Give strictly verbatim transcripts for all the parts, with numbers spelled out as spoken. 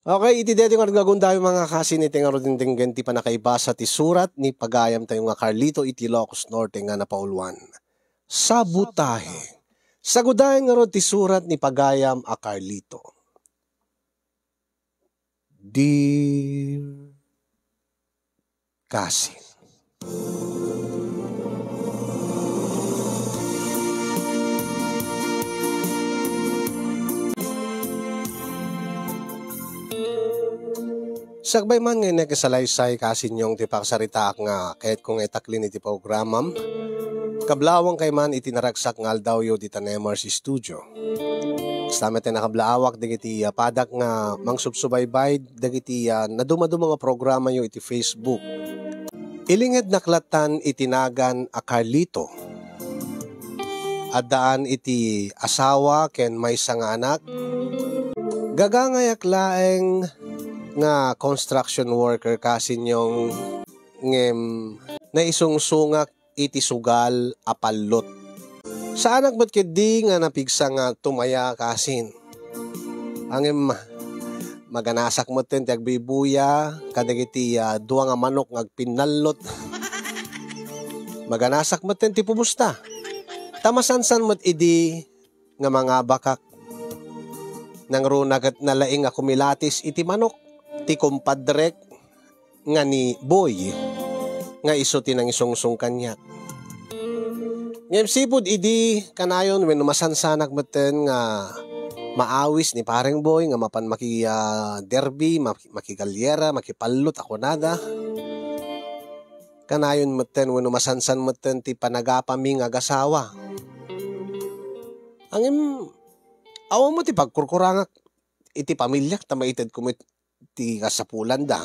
Okay, iti daytoy nga gagundayong mga kasin, iti ngarud denggen ti pannakaibasa ti surat ni pagayamtayo nga Carlito iti Ilocos Norte nga napauluan. Sabotahe. Sagudayen ngarud ti surat ni pagayam a Carlito. Dear Kasin. Sakbay man nga inek isalaysay, kasinyo, ti pagsaritaak nga kayatko nga itaklin iti programam, kablaawankayo man iti naragsak nga aldawyo dita Nemers Studio. Kasta met ti nakablaawak dagiti, ah, padak nga mangsubsubaybay dagiti, ah, nadumaduma nga programayo iti Facebook. Ilingednak lattan iti nagan a Carlito. Addaan iti asawa ken maysa nga anak. Gagangayak laeng nga construction worker, kasinyo, ngem naisungsongak iti sugal a pallot. Saanak met ketdi nga napigsa nga tumaya, kasin. Ngem maganasak metten ti agbuybuya kadagiti, ah, dua nga manok nga agpinnallot. Maganasak metten ti pumusta. Ta masansan met idi nga mangabakak. Nangruna ket nalaing a kumilatis iti manok ti kumpadrek nga ni Boy nga isu ti nangisungsong kaniak. Ngem sipud idi kanayon wenno masansanak metten nga maawis ni Pareng Boy nga mapan maki-, ah, derby, maki-, makigaliera, makipallot a kunada. Kanayon metten wenno masansan metten ti panagapami nga agasawa. Ngem, awan met ti pagkurkurangak iti pamiliak ta maitedko met ti kasapulanda.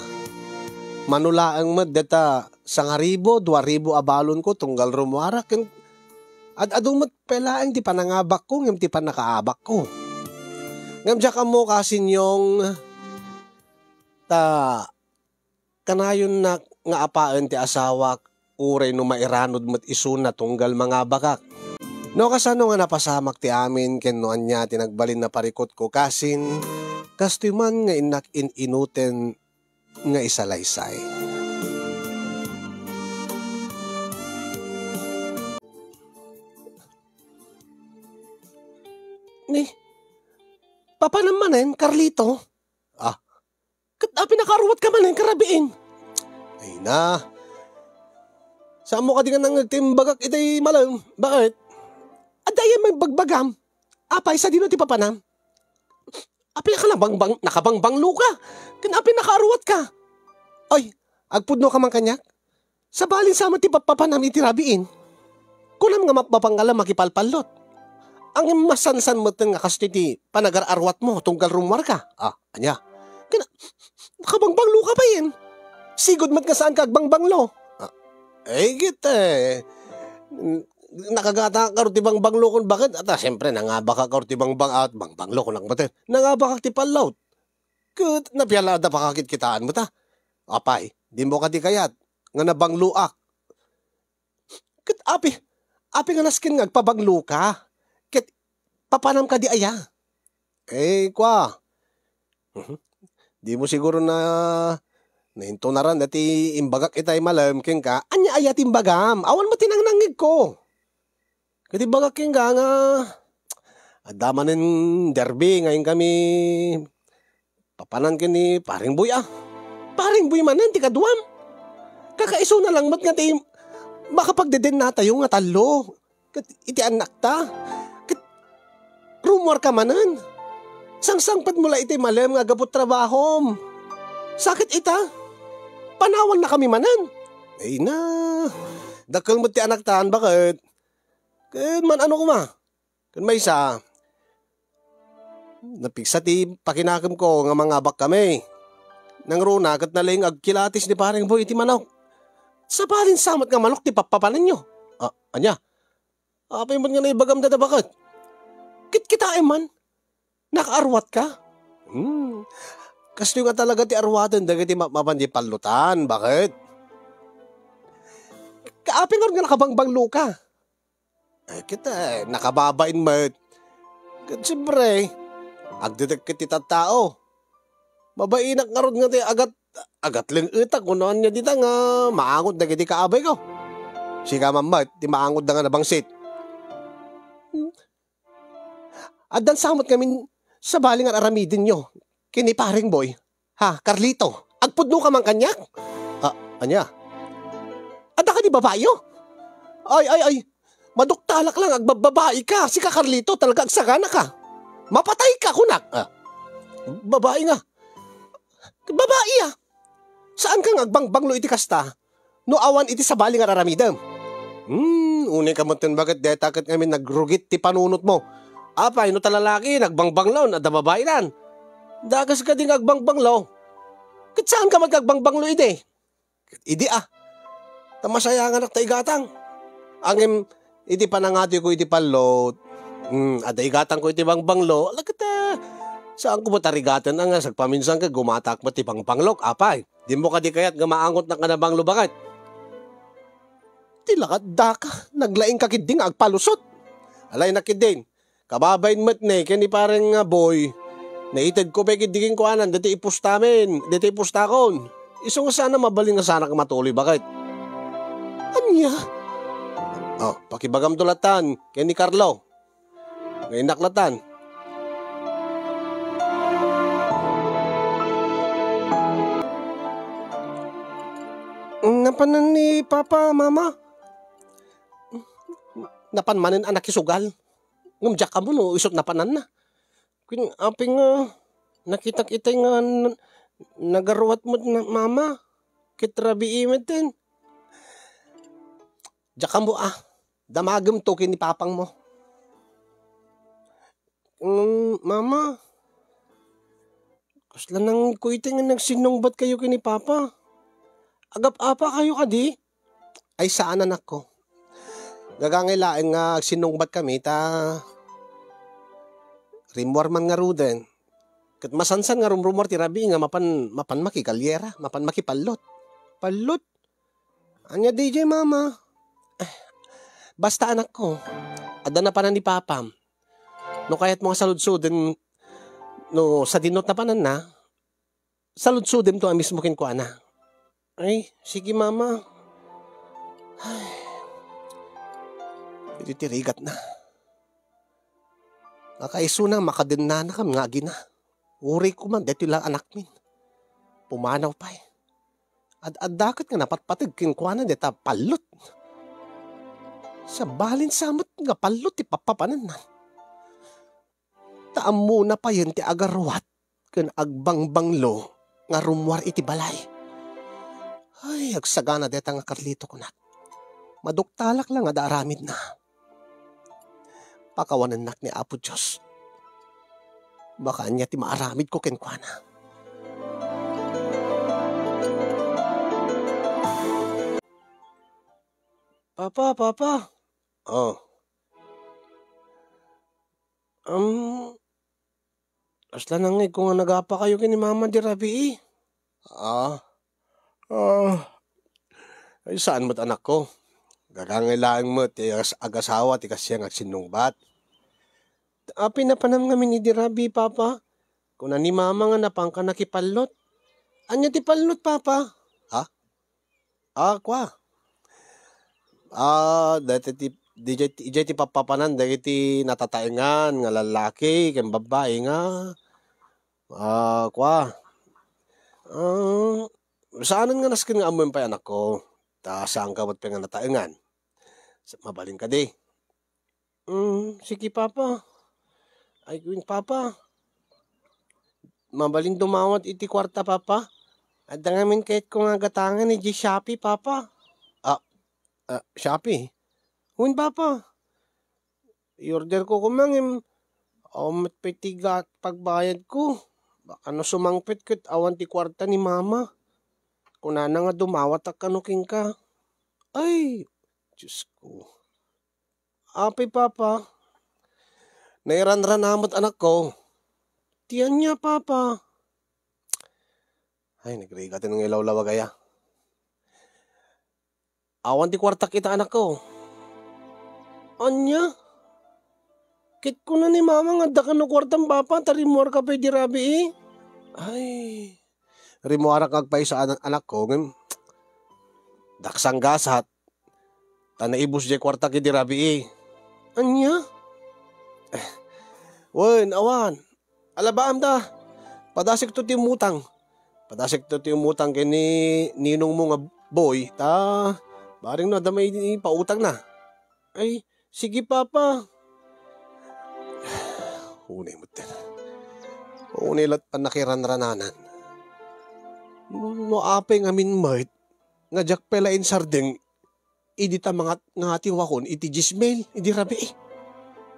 Mano laeng met deta sangaribu, duaribu a balonko tunggal rummuarak ken ad-adu met pay laeng ti panangabakko ngem ti pannakaabakko. Ngem diak ammo, kasinyo, ta kanayonnak nga apaen ti asawak, uray no mairanod met isuna tunggal mangabakak. No kasano nga napasamak ti amin ken no ania ti nagbalin a parikutko, kasin, kastoy man nga innak in-inuten nga isalaysay. Ni, papanam manen, Carlito? Ah, ket apay nakaaruatka manen karabiin? Ay na. Saanmo kadi nga nangngeg ti imbagak itay malem? Baket? Adda aya maibagbagam? Apay, sadino ti papanam? Apay, nakalabangbang-, nakabangbangloka? Ken apay nakaaruatka? Ay, agpudnoka man kaniak? Sabali sa met ti papapanam iti rabiin. Kunam nga map-, mapanka la makipalpallot. Ngem masansan metten nga kastoy ti panagar-aruatmo tunggal rummuarka. Ah, ania? Ken, nakabangbangloka pay. Sigud met nga saanka agbangbanglo. Ah, ay, ket, eh, n-, nakagataak ngarud ti bangbanglokon, baket? Ata, siyempre, nangabakak ngarud ti bangbang-, ah, bangbanglo, kunak metten. Nangabakak ti pallot. Ket napiala adda pakakitkitaan met, ah. Apay, dimo kadi kayat nga nabangloak? Ket apay, apay nga nasken nga agpabangloka? Ket papanam kadi aya? Eh, kua. Mhm. Dimo siguro na naintunaran dati imbagak itay malem kenka. Ania aya ti imbagam? Awan met ti nangnangngegko. Ket imbagak kenka nga adda manen derby nga inkami papanan ken ni Pareng Boy, ah. Pareng Boy manen ti kaduam. Kakaisuna lang met nga ti makapagdedennatayo nga tallo. Ket iti annakta, ket rummuarka manen. Sangsangpetmo la iti malem nga gapu trabahom. Sakit ita. Panawannakami manen. Ay na. Dakkel met ti annaktan, baket? Ket man-ano koma? Ken maysa, napigsa ti pakinakemko nga mangabakkami. Nangruna ket nalaing agkilatis ni Pareng Boy iti manok. Sabalin sa met nga manok ti pappapananyo. Ah, ania? Apay met nga naibagam dada, baket? Kitkitaem man. Nakaaruatka? Hmm. Kastoy nga talaga ti aruaten dagiti mapmapan di pallutan, baket? Kaapay ngarud nga nakabangbangloka? Ay, ket, eh, nakababain met. Ket siyempre, agdedek ket ti tattao. Mabainak ngarud nga ti agat-, agatleng-etak, kuno ania dita nga maangot dagiti kaabayko. Sika man met, ti maangotda nga nabangsit. Hmm. Addan sa met ngamin sabali nga ar-aramidenyo ken ni Pareng Boy. Ha, Carlito, agpudno ka man kaniak? Ah, ania? Adda kadi babayo? Ay, ay, ay. Maduktalak lang, agbababai ka. Sika, Carlito, talaga agsagana ka. Mapatay ka, kunak. Ah, babai nga. Babai, ah. Saan ka nga agbangbanglo iti kasta? No awan iti sabali nga ar-aramidem. Hmm, unay ka metten baket dayta ket ngamin nagrugit ti panunotmo. Apay, no ta lalaki, nagbangbanglo, adda babai nan. Dakes kadi nga agbangbanglo. Ket saan ka met nga agbangbanglo idi? Ket idi, ah. Ta masayanganak ta igatang. Ngem, iti panangatoyko iti pallot, hmm, adda igatangko iti bangbanglo. Ala ket, ah, saanko met a rigaten, a nga sagpaminsan ket gumatak met ti bangbanglok. Apay, dimo kadi kayat nga maangotnak nga nabanglo baket? Ti la ket daka, naglaing ka ketdi nga agpalusot. Alay na ketdin. Kababain met ne ken ni Pareng nga Boy, naitedko pay ketdi kenkuana daytoy ipustamin, daytoy ipustakon. Isu nga saan a mabalin nga saanak matuloy baket. Ania? Oh, pakibagamto latan ken ni Carlo. Nga innak latan. Napanan ni Papa, Mama? Napan manen a nakisugal. Ngem diak ammo no isut' napananna. Ken apay nga nakitak itay nga n-, nagaruat met na, Mama, ket rabii metten. Diak ammo a, damagemto ken ni Papangmo. Mm, Mama, kasla nangngegko itay nga nagsinnungbatkayo ken ni Papa. Agap-apakayo kadi? Ay, saan, anakko. Gagangay laeng nga agsinnungbatkami ta rimmuar man ngaruden. Ket masansan nga rumrumuar ti rabii nga mapan, mapan makigaliera, mapan makipallot. Pallot? Ania daydiay, Mama? Eh, basta, anakko, adda napanan ni Papam. No kayatmo nga saludsoden, no sadino ti napananna, saludsodemto a mismo kenkuana. Ay, sige, Mama. Ay, iti ti rigatna. Nakaisuna, makadennanakam nga agina. Uray koma, daytoy la anakmin. Pumanaw pay. Ad-adda ket nga napatpateg kenkuana dayta pallot. Sabalin sa met nga pallot ti pappapananna. Ta ammona payen ti agaruat ken agbangbanglo nga rummuar iti balay. Ay, agsagana dayta nga Carlito, kunak. Maduktalak la nga adda aramidna. Pakawanennak ni Apo Dios. Baka ania ti maaramidko kenkuana. Papa, Papa. Oh. Um, Kasla nangngegko nga nagapakayo ken ni Mama di rabii. Ah. Ah. Ay, saan met, anakko? Gagangay laeng met ti agas-, agasawa ti kasia nga agsinnungbat. Apay napanam ngamin idi rabii, Papa? Kuna ni Mama nga napanka nakipallot. Ania ti pallot, Papa? Ha? Ah, kua. Ah, dayta ti, dijay, ijay ti pappapanan dagiti natataengan nga lallaki ken babbai nga, ah, kua. Ah, saanen nga nasken nga ammoem pay, anakko, ta saanka met pay nga nataengan. Sa-, mabalin kadi? Mm, sige, Papa. Ay, wen, Papa. Mabalin dumawat iti kuarta, Papa. Adda ngamin kayatko nga gatangen idiay Shopee, Papa. Ah, ah, Shopee? Wen, Papa. I-order ko koma ngem, awan met pay ti gat-, pagbayadko. Baka no sumangpet ket awan ti kuarta ni Mama. Kunana nga dumawatak kano kenka. Ay, Diyos ko. Apay, Papa? Nairanrana met, anakko. Ti ania, Papa? Ay, nagrigat nga ilawlawag aya. Awan ti kuartak ita, anakko. Ania? Ket kuna ni Mama nga adda kano kuartam, Papa, ta rimmuarka pay di rabii? Ay, rimuarak nga agpaysa anak, anakko, ngem daksang gasat, ta naibus jay kuarta ket di rabii. Ania? Wen, awan. Alabaam da. Padasekto ti umutang. Padasekto ti umutang ken ni ninongmo nga boy, ta bareng no adda may pautangna. Ay, sige, Papa. Unay met. Unay lat panakiranrananan. No, no apay ngamin met, nga diak pay la insardeng, idi ta mangat-, ngatiwakon iti dies mil, idi rabii.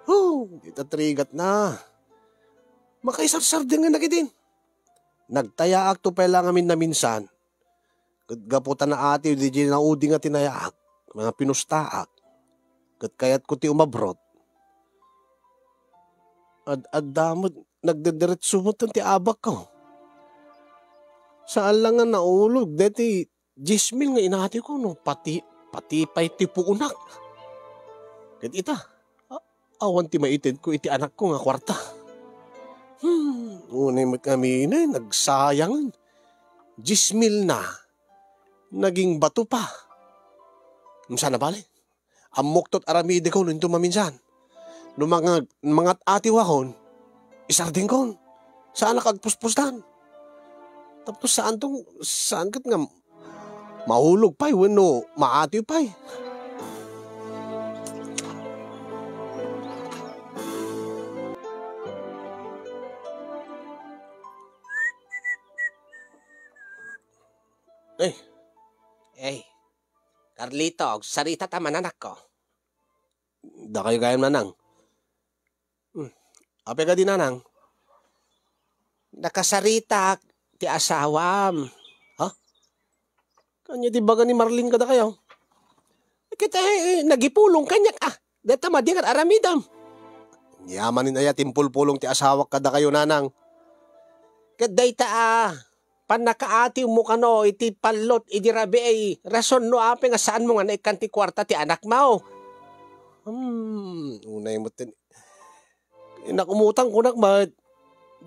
Huh, dita trigat na. Makaisarsadengen na ketdin. Nagtayaak to pay la ngamin naminsan. Ket gapu ta naatiw diay naudi nga tinayaak, nga pinustaak, ket kayatko ti umabrot. Ad-adda met, nagdediretso met ti abakko. Saan la nga naulog deti dies mil nga inatiwko no pati, pati pay ti puonak. Ket ita, a-, awan ti maitedko iti anakko nga kuarta. Hmm, unay met ngamin, eh, nagsayangen. Dies mil na, naging bato pa. Saan a bale? Ammokto ti aramidekon inton maminsan. No manga-, mangat-atiwakon, isardengkon. Saanak agpuspustan. Tapno saanto, saan ket nga maulog pay wenno maatiw pay. Eh. Eh, Carlito, agsarita ta man, anakko. Dakayo gayam, nanang. Hmm. Apay kadi, nanang? Nakasaritak ti asawam. Ha? Ania ti ibaga ni Marlene kadakayo? Ket, eh, nagipulong kaniak, ah. Dayta madi nga aramidam. Ania manen aya ti impulpulong ti asawak kadakayo, nanang? Ket dayta, ah, pannakaatiwmo kano iti pallot idi rabii, rason no apay nga saanmo nga naikkan ti kuarta ti anakmo. Hmm, unay met ten. Innak umutang kunak met.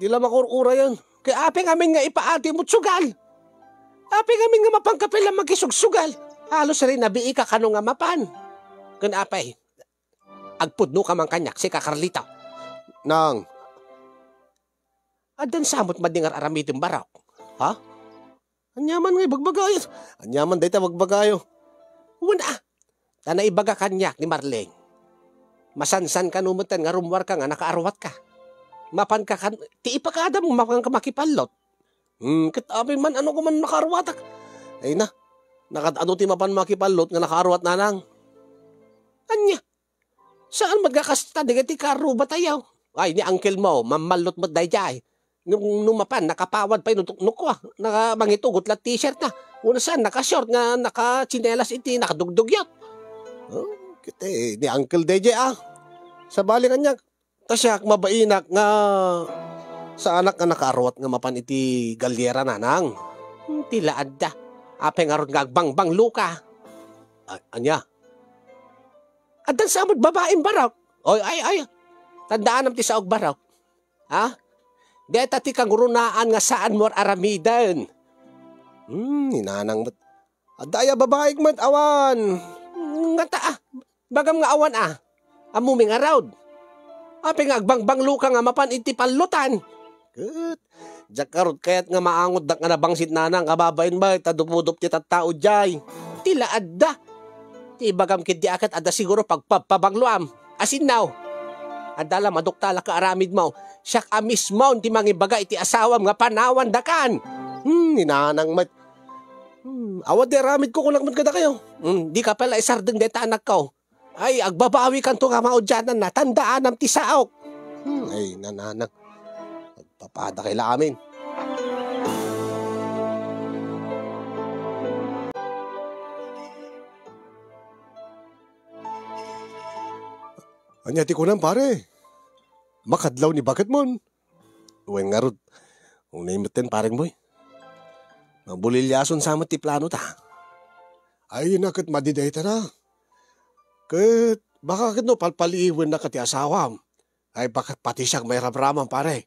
Di la makur-urayan. Kay apay ngamin nga ipaatiwmo ti sugal? Apay ngamin nga mapanka pay la makisugsugal? Halos rinabiika kano nga mapan. Ken apay, agpudno ka man kaniak, sika Carlito. Nang. Addan samot madi nga ar-aramidem, Barok. Ha? Ania man nga ibagbagayo? Ania man dayta bagbagayo? Wen a, ta naibaga kaniak ni Marlene. Masansan kano metten nga rummuarka nga nakaarwatka. Mapanka kan-, ti ipakadam, mapanka makipallot. Hmm, ket apay man, ano ko man nakaarwatak? Ay na, nakad-ano ti mapan makipallot nga nakaarwat, nanang? Ania? Saan met nga kasta dagiti karrubatayo? Ay, ni uncle mo, mammallot met daydiay. Nung, nung mapan, nakapawad pay no, no kua, naka-, mangitugot la t-shirt na. Wenno saan, naka-short nga, nakatsinelas iti nakadugdugyot. Oh, kiti, ni uncle daydiay, ah. Sabali kaniak, ta siak, mabainak nga saanak nga nakaarwat nga mapan iti galyera, nanang. Hmm, ti la adda. Apay ngarud nga agbangbangloka? A-, ania? Addan sa met babaim, Barok. Oy, ay, ay. Tandaanam ti saok, Barok. Ha? Deta ti kangrunaan nga saanmo ar-aramiden. Hmm, ni nanang met. Adda aya babaik met, awan. Ngata, ah. Bagam nga awan, ah. Ammom ngarud. Apay nga agbangbangloka nga mapan iti pallotan? Ket, diak ngarud kayat nga maangotdak nga nabangsit, nanang, ababain met ta dupudup ti tattao diay. Ti la adda. Ti ibagam ketdi a ket adda siguro pagpabpabangloam. Asinnaw. Adda la maduktalak nga aramidmo. Siak a mismo ti mangibaga iti asawam nga panawandakan. Hmm, ni nanang met. Hmm, awan ti aramidko kunak met kadakayo. Hmm, dika pay la isardeng dayta anakko. Ay, agbabawikanto nga maudiananna, tandaanam ti saok. Hmm, ay, nanang. Agpapadakay la amin. Ania ti kunam, pare? Makadlaw ni baketmon? Wen ngarud, unay metten, pareng boy. Mabulilyason sa met ti planota. Ay, na ket madi dayta na. Ket baka ket no palpaliiwennaka ti asawam. Ay, baka pati siak mairabramam, pare.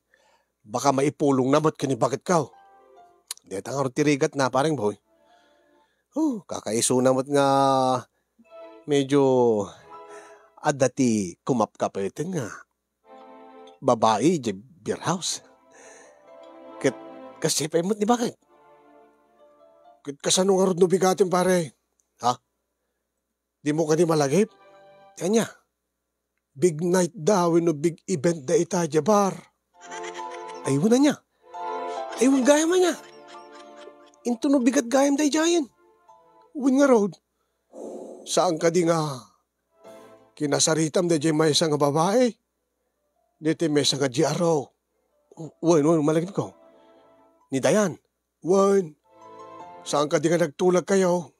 Baka maipulongna met ken ni baketko. Dayta ngarud ti rigatna, pareng boy. Oh, kakaisuna met nga medyo adda ti kumapkapeten nga babai idiay beer house. Ket kasdiay pay met ni baket. Ket kasano ngarud no bigatem, pare? Ha? Dimo kadi malagip? Ania? Big night da wenno big event da ita idiay bar? Ay, wen ania? Ay, wen gayam ania? Into no bigat gayam daydiayen? Wen ngarud, saan kadi nga kinasaritam daydiay maysa nga babai? Daytoy maysa nga G R O. Wen, wen, malagipko. Ni Dayan. Wen, saan kadi nga nagtulagkayo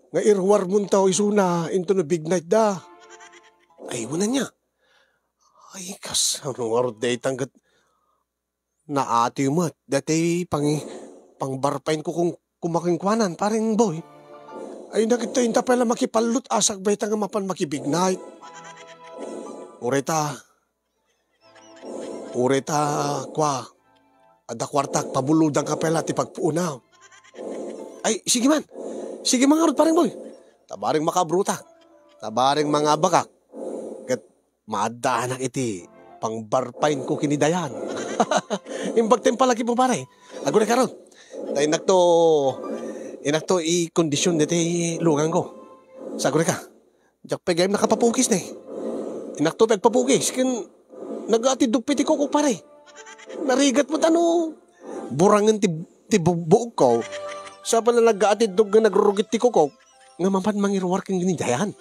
nga iruarmonto isuna into no big night da? Ay, wen ania? Ay, kasano ngarud daytan ket naatiw met. Daytoy pang-, pangbarpainko kung kumakenkuanan, pareng boy. Ay, nakita inta pay la makipallut a sakbay ta nga mapan makibig night. Uray ta, uray ta, kua, adda kuartak, pabulodangka pay la ti pagpuona. Ay, sige man. Sige man ngarud, pareng boy. Ta bareng makaabrotak. Ta bareng mangabakak. Ket maaddaanak iti pangbarpainko ken ni Dayan. Imbag ti palagipmo, pare. Agurayka ngarud. Ta innakto, innakto ikondision daytoy lugangko. Sa agurayka. Diak pay gayam nakapapukis ne. Innakto pay agpapukis. Ken nagatiddog pay ti kukok, pare. Narigat met ta no burangen ti, ti bu-, buogko. Sa pay la nagatiddog nga nagrurugit ti kukok, nga mapan mangiruar ken ni Dayan.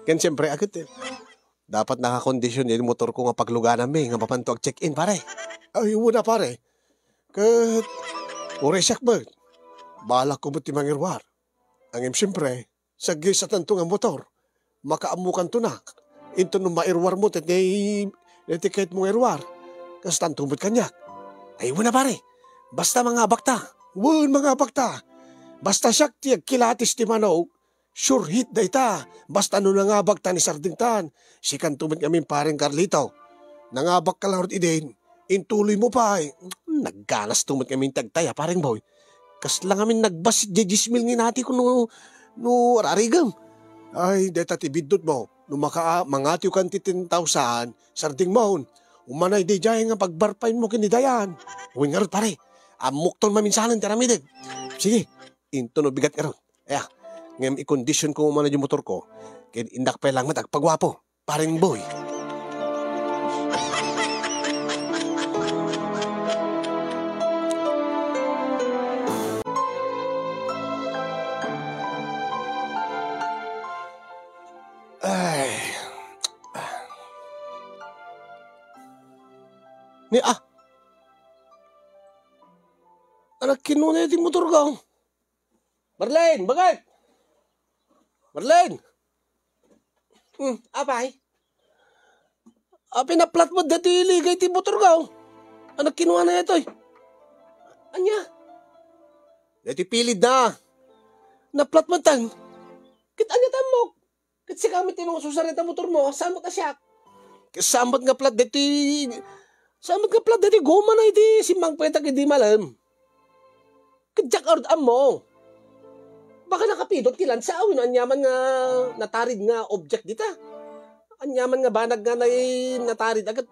Ken siempre, aket, eh. Dapat nakakondision ti motorko nga paglugananmi nga mapanto ag-check-in, pare. Ay, wen a, pare. Ket uray siak met, bahalakko met ti mangiruar. Ngem siempre, saggisatanto nga motor, makaammokanto na. Inton no mairuarmo ti, ti, ti kayatmo nga iruar, kastanto met kaniak. Ay, wen a, pare. Basta mangabakta. Wen, mangabakta. Basta siak ti agkilatis ti manok, sure hit dayta. Basta no nangabakta ni sardingtan, sikanto met ngamin, pareng Carlito. Nangabakka la ngarud idin, intuloymo pay. Nagganasto met ngamin ti agtaya, pareng boy. Kasla ngamin nagbassit diay dies mil nga inatiko no, no ararigem. Ay, dayta ti biddutmo. No maka-, mangatiwkan ti ten thousand, sardingmon. Umanay daydiay nga pagbarpainmo ken ni Dayan. Wen ngarud, pare. Ammokton maminsanen ti aramidek. Sige, into no bigat ngarud. Aya, ngem ikondisionko man daydiay motorko, ken innak pay la met agpaguapo, pareng boy. Ay. Ni, ah. Anak, kinuna ti motorko. Marlene, bakit? Marlene! Hmm, apay? Apay, naplat met daytoy ligay ti motorko. Anak, kinuna daytoy. Ania? Daytoy pilid na. Naplat met tan. Ket ania ti ammok? Ket sika met ti mangsusar ita motormo, saan met a siak? Ket saan met nga plat daytoy, saan met nga plat daytoy gomana iti simmangpetak idi malem? Ket diak ngarud ammo. Baka nakapidot ti lansa, a wenno aniaman nga natarid nga object dita. Aniaman nga banag nga nay-, natarid a ket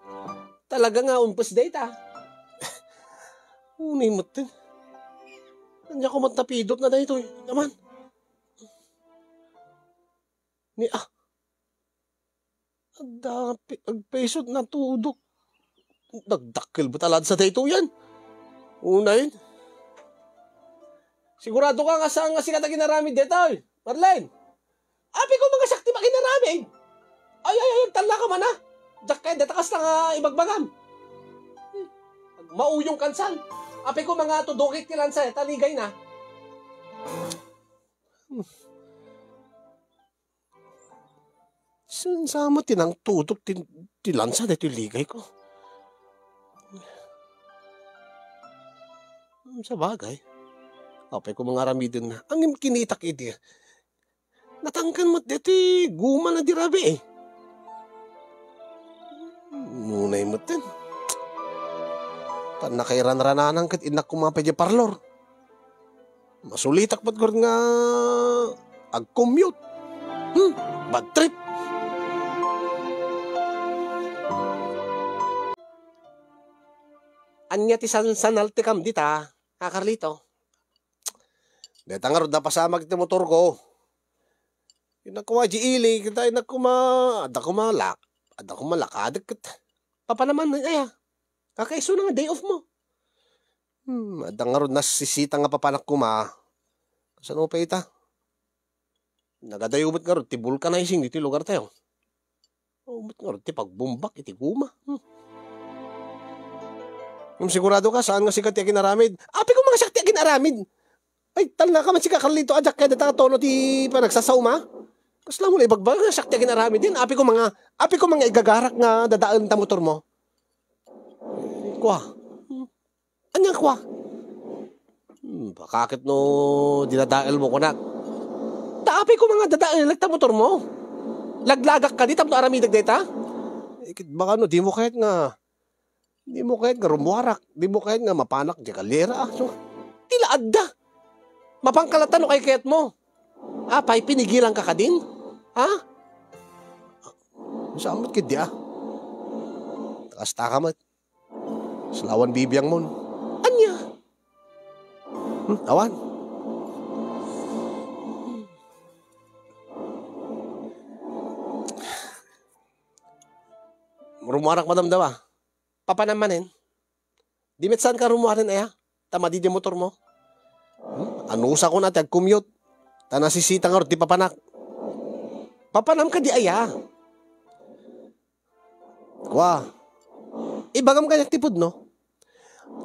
talaga nga umpes dayta. Unay metten. Ania ko met napidot na daytoy. Naman. Ni, ah, adda pi-, agpaisut natudok. Nagdakkel met a lansa daytoyen. Unayen. Sigurado ka nga saan nga sika ti ginaramid daytoy, Marlene? Apay ko nga siak ti makinaramid. Ay, ay, ay, tallaka man, ah. Diak kayat dayta kasta nga ibagbagam. Mauyong kansan. Apay ko nga tudokek ti lansa, ta ligayna. Saan sa met ti nangtudok ti, ti lansa daytoy ligayko? Hmm, sabagay. Apay ko nga aramidenna. Ngem kinitak idi. Natangken met daytoy gomana idi rabii. Unay metten. Pannakairanrananan ket innak koma pay idiay parlor. Masulitak met ngarud nga agcommute. Hmm, bad trip. Ania ti sansanaltekam dita, a Carlito? Dayta ngarud napasamak ti motorko. Innak koma idiay ili, ket innak koma, adda koma lak-, adda koma lakadek ket papanamanen aya. Kakaisuna nga day off mo. Hmm, adda ngarud nasisita nga papanak koma. Kasano pay ita? Nagadayo met ngarud ti vulcanizing ditoy lugartayo. O, met ngarud ti pagbumbak iti guma. Hmm. Ngem sigurado ka, saan nga sika ti agin-aramid? Apay koma nga siak ti agin-aramid. Ay, talna ka man sika, Carlito, a diak kayat dayta nga tono ti panagsasaoma. Kasla mo la ibagbaga nga siak ti agin-aramid diay. Apay koma nga, apay koma nga igagarak nga dadael ta motor mo. Kua. Hmm. Ania kua? Hmm, baka ket no dinadael mo kunak. Ta apay koma nga dadaelek ta motor mo. Laglagak kadi tapno aramidek dayta? Eh, ket baka no, di mo kayat nga, di mo kayat nga rummuarak, di mo kayat nga mapanak diay kaliera, ah. So, ti la adda. Mapanka latta no kaykayat mo. Apay, pinigilanka kadin? Ha? Saan met ketdi, ah? Kasta ka met. Salawan bibiangmon. Ania? Hmm, awan. Rummuarak madamdama. Papanam manen? Di met saanka rummuaren aya? Ta madi diay motor mo? Hmm? Anusakon a ti agcommute. Ta nasisita ngarud ti papanak. Papanam kadi aya? Kua, ibagam kaniak ti pudno.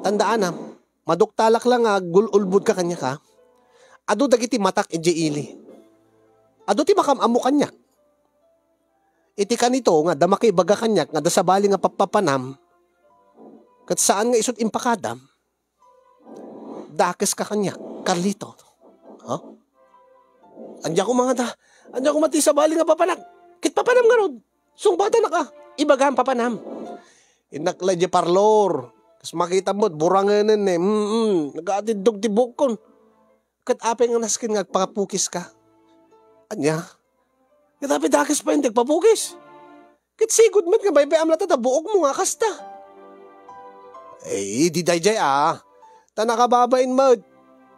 Tandaanam, maduktalak la nga agul-ulbodka kaniak, ha? Adu dagiti matak idiay ili. Adu ti makam-ammo kaniak. Iti kanito nga adda makaibaga kaniak nga adda sabali nga pappapanam, ket saan nga isut' impakadam, dakeska kaniak, Carlito. Ha? Ania koma nga da, ania koma ti sabali nga papanak? Ket papanam ngarud. Sungbatanak a, ibagam, papanam. Innak la idiay parlor. Kas makitam met, burangenen, eh. Mm-mm. Nagaatiddog ti buokkon. Ket apay nga nasken nga agpapukiska? Ania? Ket apay dakes pay ti agpapukis? Ket sigud met nga baybay-am latta ta buokmo nga kasta. Eh, idi daydiay, ah. Ta nakababain met.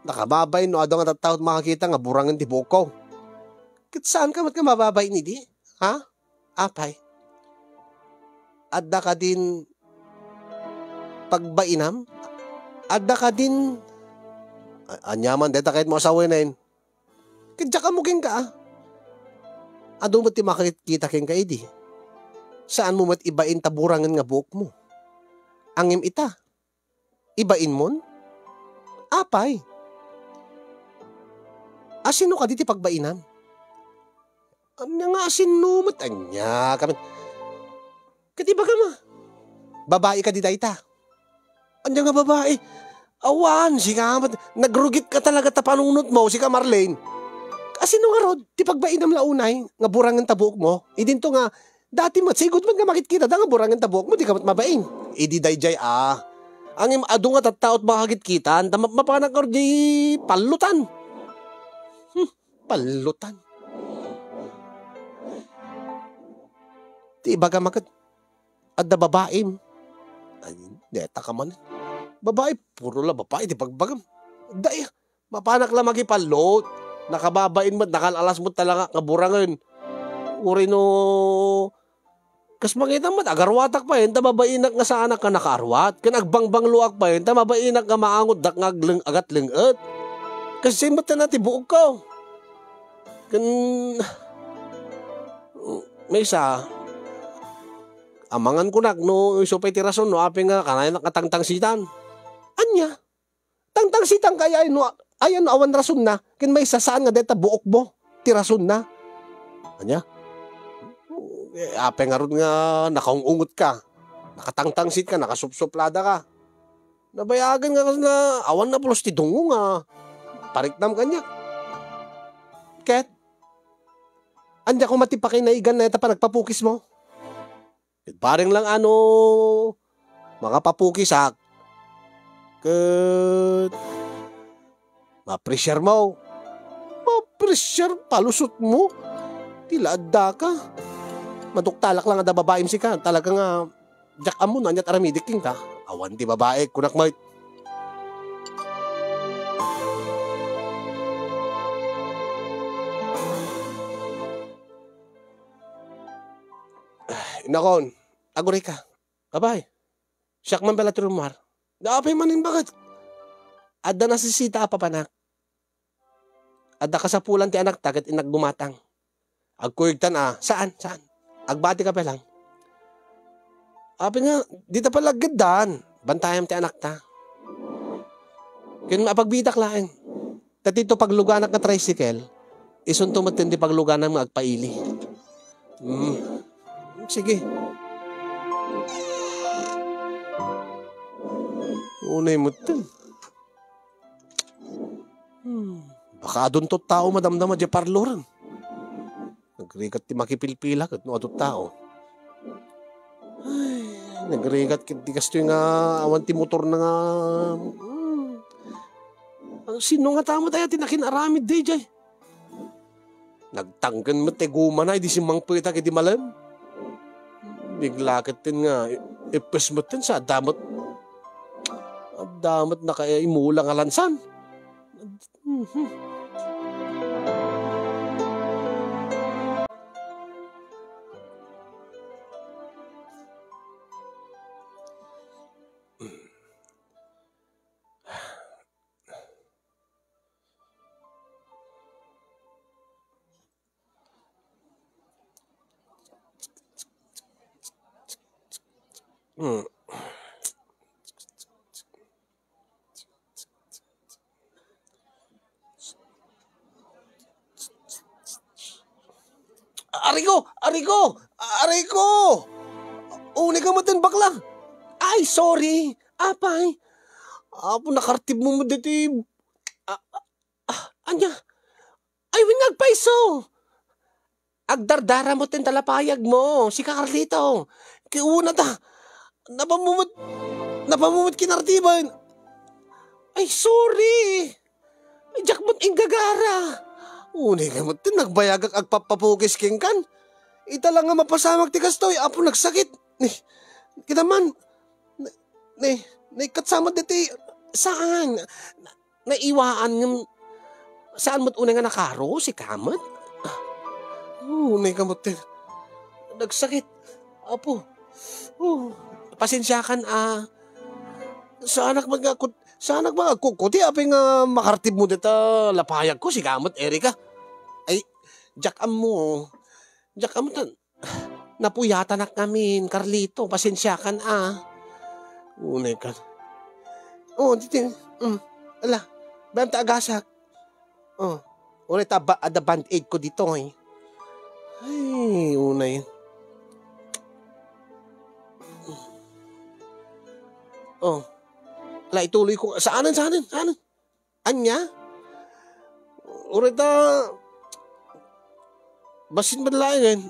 Nakababain no adu nga tattao ti makakita nga burangen ti buokko. Ket saanka met nga mababain idi? Ha? Apay? Adda kadin pagbainam? Adda kadin, a-, aniaman dayta kayatmo a sawenen? Ket diak ammo kenka, a. Adu met ti makakita kenka idi. Saanmo met ibain ta burangen nga buokmo. Ngem ita, ibainmon? Apay? Asino kadi ti pagbainam? Ania nga asino met? Ania ka met? Ket ibagam a, babai kadi dayta? Ania nga babai? Awan, sika met, nagrugitka talaga ta panunotmo, sika Marlene. Asino ngarud ti pagbainam la unay nga burangen ta buokmo? Idinto nga, dati met, sigud met nga makitkitada nga burangen ta buokmo, dika met mabain. Idi daydiay, a. Ngem adu nga tattao ti makakitkitan, ta ma-, mapanak ngarud diay pallutan. Hmm, pallutan. Ti ibagam a ket, adda babaim. Ay, deta ka man. Babai, puro la babai ti bagbagam. Daya, mapanak la makipallot. Nakababain met, nakal-alas met talaga nga burangen. Uray no, kas makita met, agaruatak pay, ta mabainak nga saanak nga nakaarwat. Ken agbangbangloak pay, ta mabainak nga maangotdak nga agleng-, agatleng-et. Kas simmeten a ti buokko. Ken, maysa, amangan kunak no isu pay ti rason no apay nga kanayanak nga tangtangsitan. Ania? Tangtangsitan ka aya no, aya no awan rasonna, ken maysa saan nga dayta buokmo ti rasonna. Ania? Eh, apay ngarud nga nakaung-ungot ka, nakatangtangsit ka, nakasupsuplada ka. Nabayagen nga kasla, awan na pulos ti dungo nga pariknam kaniak. Ket, ania koma ti pakinaigana ita panagpapukismo? Ket bareng lang a no, mangapapukisak, ket mapressure mo. Mapressure, palusot mo. Ti la adda ka. Maduktalak lang adda babaim sika. Talaga nga, diak ammo no aniat aramidek kenka. Awan ti babaik, kunak met. Inakon, aguray ka. Abay, siak man pala ti rummuar. Apay man baket? Adda nasisita a papanak. Adda kasapulan ti anakta ket innak gumatang. Agkuyogtan a, saan, saan. Agbati ka pa lang. Apay nga, dita pala agdaan. Bantayam ti anakta. Ken apagbitak laeng. Ta dito pagluganak nga tricycle, isunto met ti pagluganam nga agpaili. Hmm. Sige. Unay met. Hmm. Baka adunto tao madamdama diay parloren. Nagrigat ti makipilpila ket no adu tao. Ay, nagrigat ket di kastoy nga awan ti motorna nga, hmm. Sino nga tao met aya ti nakin-aramid daydiay? Nagtangken met ti gumana idi simmangpetak idi malem. Bigla ket nga i-, ippes met sa adda met, adda met nakaimula nga lansan. Mhm. Hmm. Aray ko! Aray ko! Aray ko! Unay ka met, bakla! Ay, sorry! Apay! Apo, nakartib mo met ditoy. Ah, ah, ah, ania? Ay, wen nga agpayso! Agdardara mo ten talapayag mo, sika Carlito. Kiuna ta. Napamumut, napamumut kinartiban. Ay, sorry. Ay, diak met inggagara. Unay ka met, nagbayagak agpapapukis kenkan. Ita lang nga mapasamak ti kastoy, apo nagsakit. Ni, kita man. Ni, ni, ni, katsamat diti. Saan? Naiwaan ngem saan met unay nga nakaro, sika met? Ah, unay ka met ti nagsakit. Apo. Oh, pasensiakan a. Saanak met nga kut-, saanak met nga agkukkuti, apay nga makartib mo dita lapayag ko, sika met, Erika. Ay, diak ammo. Diak ammo ta-, Napuyatanak ngamin, Carlito. Pasensiakan a. Unay ka. Oh, diti. Mm. Ala, bayam ta agasak. Oh, unay ta ba-, adda band-aid ko ditoy. Ay, unay. Oh. Ala, ituloy ko. Saanen, saanen, saanen? Ania? Uray ta, bassit met laengen.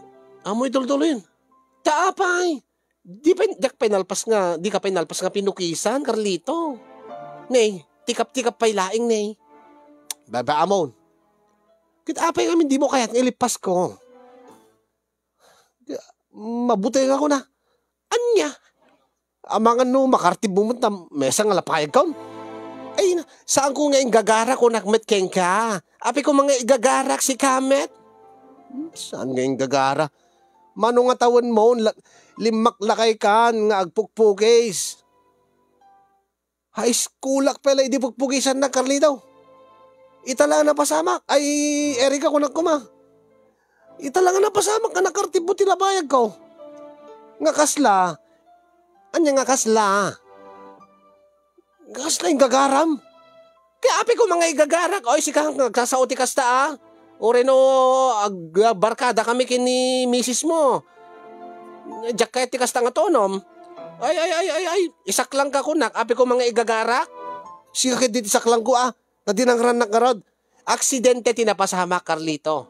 Ammo itultuloyen. Ta apay? Di pay, diak pay nalpas nga, dika pay nalpas nga pinukisan, Carlito. Nay, tikap-tikap pay laeng, nay. Baba amon. Ket apay ngamin dimo kayat nga ilippas ko? Mabuteng ako na. Ania? Amangan no makartib mo met ta maysa nga lapayag kon. Ay, na, saan ko nga inggagara, kunak met kenka. Apay ko nga igagarak, sika met? Hmm, saan nga inggagara? Mano nga tawen mo, la-, limmaklakay kan nga agpukpukis. High schoolak pay la idi pukpukisannak, Carlito. Ita la a napasamak. Ay, Erika, kunak koma. Ita la nga napasamak nga nakartib mo ti lapayag ko. Nga kasla? Ania nga kasla? Nga kasla inggagaram? Kaya apay ko nga igagarak. Oy, sika nga agsasao ti kasta, a. Uray no ag-, barkada kami ken ni misis mo. Diak kayat ti kasta nga tonom. Ay, ay, ay, ay, ay. Isaklang ka kunak. Apay ko nga igagarak? Sika ket di ti saklang ko, a. Nadinangrannak ngarud. Aksidente ti napasamak, Carlito.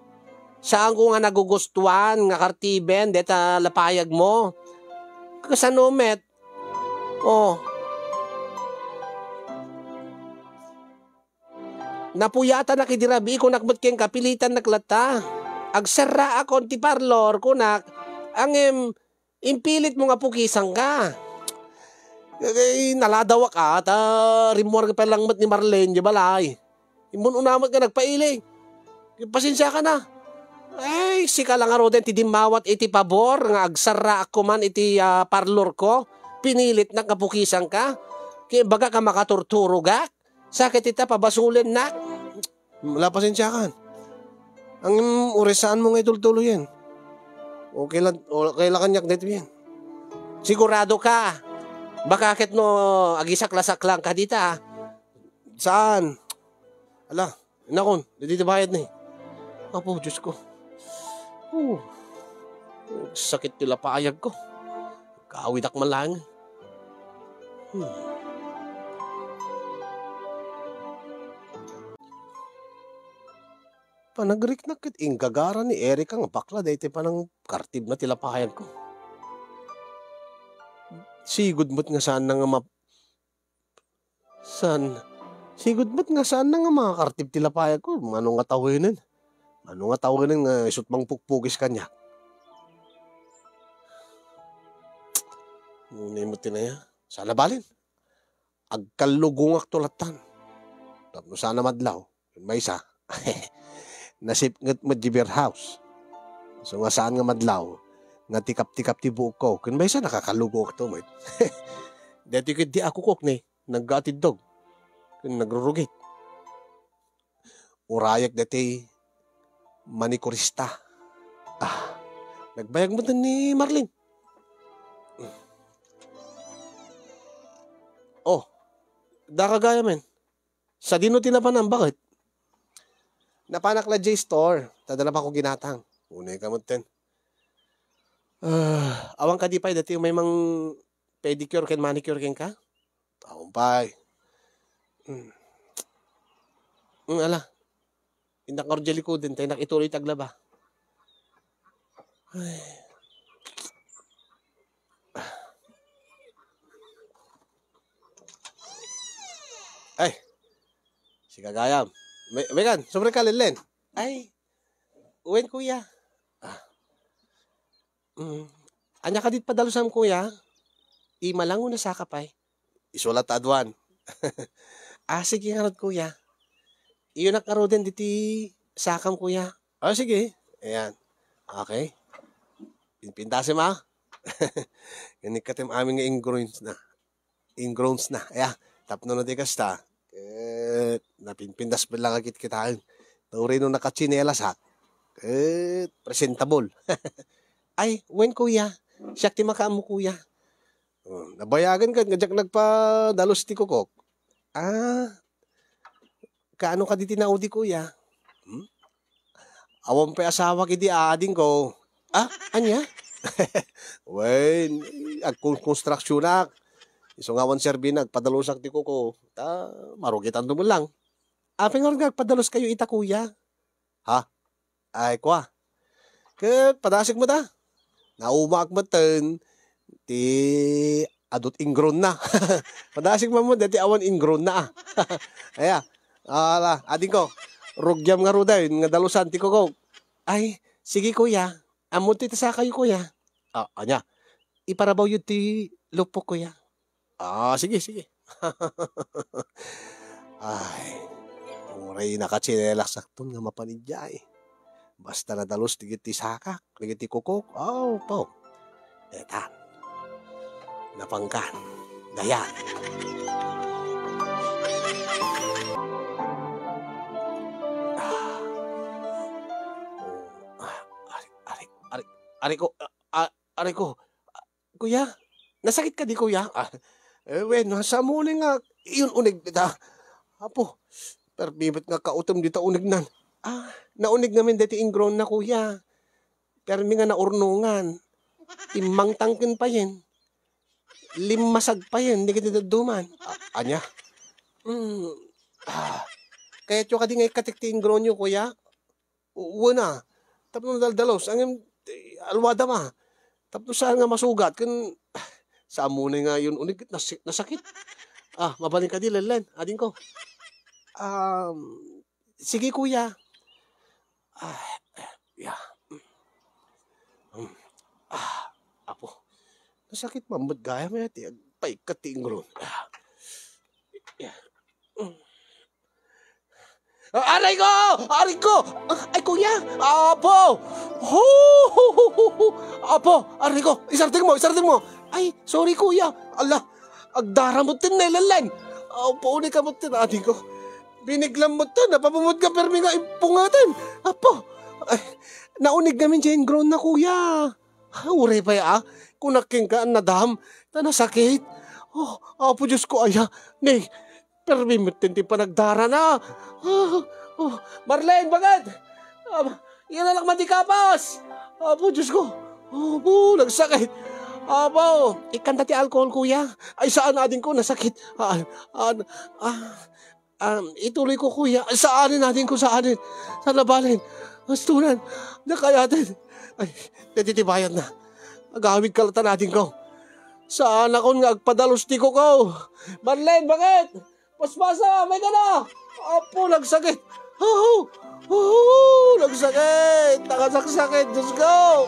Saan ko nga nagugustuan nga kartiben deta lapayag mo. Kasano met? Oh. Napuyatanak idi rabii, kunak met kenka, pilitannak latta. Agserraakon ti parlor, kunak, ngem impilitmo nga pukisanka. Ay, naladawak a, ta rimmuar nga pay lang met ni Marlene diay balay. Immun-una met nga nagpaili. Pasensiakan a. Ay, sika la ngaruden ti dimmawat iti pabor nga agsarraak koman iti, ah, parlorko. Pinilitnak nga pukisanka. Ket ibagak a makaturturogak. Sa ket ita, pabasolennak. Ala, pasensiakan. Ngem uray saanmo nga itultuloyen. Okay la, okay la kaniak daytoyen. Siguradoka. Baka ket no agisaklasaklanka dita, ah. Saan? Ala, inakon, daydi ti bayad ni. Apo, Diyos ko. Oh. Sakit ti lapayag ko. Kawidak man lang. Hmm. Panagriknak ket inggagara ni Erica nga bakla daytoy panangkartibna ti lapayag ko. Sigud met nga saanna nga map-, Saan? Sigud met nga saanna nga makakartib ti lapayag ko. Mano nga tawenen? Mano nga tawenen nga isut' mangpukpukis kaniak? Ngunit met ti naya. Saan a balin? Agkallugongakto lattan. Tapno saan a madlaw. Maysa. Nasipnget met di beer house. So nga saan nga madlaw, nga tikap-tikap ti buokko. Ken maysa, nakakallugongakto met. Daytoy ketdi a kukok ni naggaatiddog ken nagrurugit. Urayak daytoy manikurista. Ah, nagbayag met ni Marlene. Oh, daka gayamen. Sadino ti napanam, baket? Napanak la diay store, ta adda napako ginatang. Unay ka metten. Ah, awan kadi pay daytoy umay mang-pedicure ken manicure kenka? Awan pay. Hmm. Hmm, ala. Innak ngarud diay likoden, ta innak ituloy ti aglaba. Ay. Ay. Sika gayam. Me-, mekan, sumrek ka, Lenlen. Ay. Wen, kuya. Ah. Mm. Ania kadi ti padalosam, kuya? Ima lang wenno saka pay? Isu la ta aduan. Ah, sige ngarud, kuya. Iyonak ngaruden ditoy sakam, kuya. Ah, sige. Ayan. Okay. Pinpintasem, ah. Inikkatem amin nga ingrowns na. Ingrowns na. Aya, tapno no di kasta, ket napinpintas met lang a kitkitaen. Ta uray no nakatsinelas, ha? Ket presentable. Ay, wen, kuya. Siak ti makaammo, kuya. Oh, nabayagen ket nga diak nagpadalus ti kukok. Ah, kaano kadi ti naudi, kuya? Hmm? Awan pay asawak idi adingko. Ah, ania? Wen, agkonkonstruksionak. Isu nga awan serbina, agpadalusak ti kuko. Ta, marugitan duman lang. Apay ngarud nga agpadaluskayo ita, kuya? Ha? Ay, kua. Ket padasig met a. Naumaak metten ti adut ingrown na. Padasig man met daytoy awan ingrown na, ah. Aya. Ala, adingko. Rugiam ngaruden nga dalusan ti kukok. Ay, sige, kuya. Ammon ti tasakayo, kuya. Ah, ania? Iparabawyo ti lupok, kuya. Ah, sige, sige. Ay, uray nakatsinelasakton nga mapan idiay. Basta nadalus dagiti sakak, dagiti kukok. Aw, pao. Etan. Napangkan. Dayan. Ah. Oh, ah, ari, ari, ari, ari ko, ah, ah, ari ko. Kuya, nasakit kadi, kuya? Ah, eh, wen, saan mo uneg nga iyon-uneg dita? Apo, permi met nga kautem dita unegnan. Ah, nauneg ngamin daytoy ingrown na, kuya. Permi nga naurnongan. Immangtangken payen. Limmasag payen, dagiti dadduman. Ah, ania? Mm, ah, kayatyo kadi nga ikkatek ti ingrownyo, kuya? Wen a, tapno nadaldalus, ngem, eh, alwadam a. Tapno saan nga masugat, ken, saan mo uneg nga iyon-uneg, nasi-, nasakit. Ah, mabalin kadi, Lenlen, adingko. Um, Sige, kuya. Ah, ya. Hmm. Ah, apo. Nasakit man met gayam, eh, ti agpaikkat ti ingron. Ah. Ya. Hmm. Ah, aray ko! Aray ko! Ah, ay, kuya! Apo! Hu! Hu! Hu! Hu! Apo! Aray ko! Isardeng mo! Isardeng mo! Ay, sorry, kuya! Ala! Agdara met ti nalellen! Apo, unika met ti ading ko. Biniglam met ti napapumot nga permi nga impungatan. Apo! Ay, naunig ngamin ti ingron na, kuya. Uray pay, ah. Kunak kenka, nadam. Ta nasakit. Oh, Apo Diyos ko, aya. Ni, Permi met ti panagdarana. Ah, oh, Marlene, bakit? Ah, yan anak, madi kapas. Apo, Diyos ko. Apo, nagsakit. Apo, ikanta ti alcohol, kuya. Ay, saan, ading ko, nasakit. Ah, ah, ah, um, ituloy ko, kuya. Saan, ading ko, saan? Sa labanan. Astunan. Nakayatin. Ay, natitibayan na. Agawid kalatan, ading ko. Saan akon nga agpadalus ti kuko? Marlene, bakit? Paspasa, may ka na! Apo, nagsakit! Aho! Aho! Nagsakit! Nakasaksakit! Diyos ko!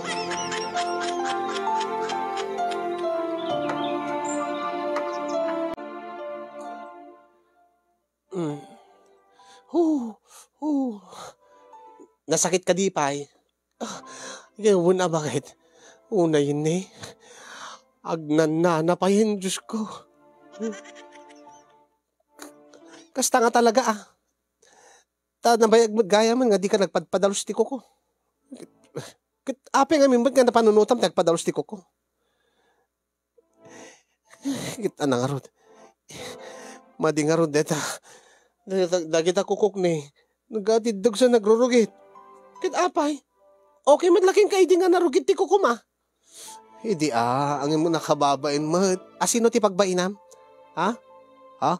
Mm. Hu! Hu! Nasakit ka di pay? Ah, gawin a bakit? Unayen ni. Agnannana payen, Diyos ko. Kasta nga talaga, ah. Ta nabayag met gayam nga di ka nagpadpadalus ti kuko. Ket apay ngamin met nga napanunotam ti agpadalus ti kuko? Ket ania ngarud? Madi ngarud deta. Dagita, dagita kukok ni nagatiddog sa nagrurugit. Ket apay? Okay met la kenka idi nga narugit ti kukom a. Idi a, angin mo nakababain met. A sino ti pagbainam? Ha? Ha?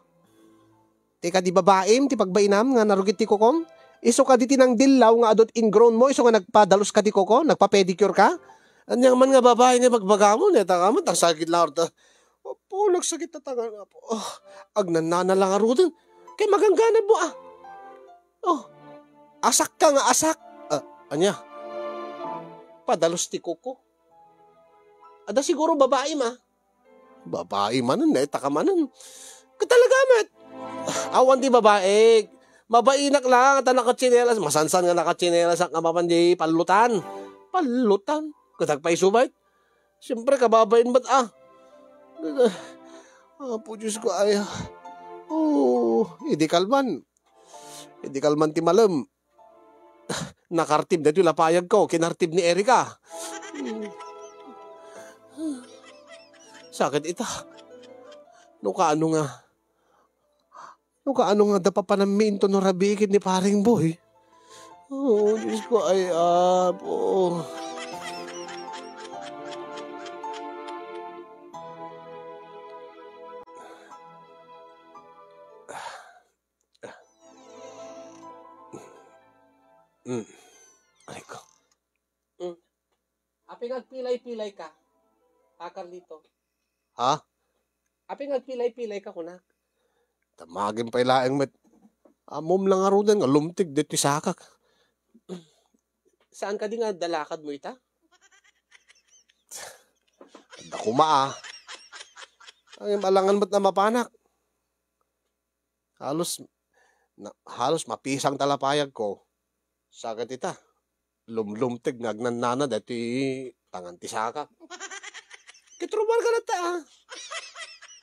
Ti kadi babaim ti pagbainam nga narugit ti kukom? Isu kadi ti nangdillaw nga adu ti ingrown mo isu nga nagpadalus ka ti kuko, nagpa-pedicure ka? Ania man nga babai nga ibagbagam, neta ka met, nagsakit la ngarud. Apo, nagsakit ta tangan, Apo. Oh, agnannana la ngaruden. Kay magangganad mo, ah. Oh, asak ka nga asak. Ah, ania? Padalus ti kuko. Adda siguro babaim, ah. Babai manen, naita ka manen. Ket talaga met. Awan ti babai. Mabainak lang ta nakatsinelas. Masansan nga nakatsinelas nga mapan di pallutan. Pallutan. Ket agpayso met. Siyempre, kababain met, ah. Apo Diyos ko, ay, ah. Oh, idi kalman. Idi kalman ti malem. Nakartib daytoy lapayag ko, kinartib ni Erica. Sakit ita. No kaano nga, no kaano nga adda papanammi inton no rabii ken ni Paring Boy? Oh, Diyos ko, ay, Apo. Mm. Aray ko. Mm. Apay nga agpilay-pilay ka, Pa Carlito? Ha? Apay nga agpilay-pilay ka, kunak? Damagem pay laeng met. Ammom la ngaruden nga lumteg ditoy sakak. Saan kadi nga adda lakad mo ita? Adda koma, ah. Ang alangan met a mapanak. Halos, na, halos mapisang ta lapayag ko. Sakit ita. Lumlumteg nga agnannana daytoy tangan ti sakak. Ket rumbal ka latta, ah.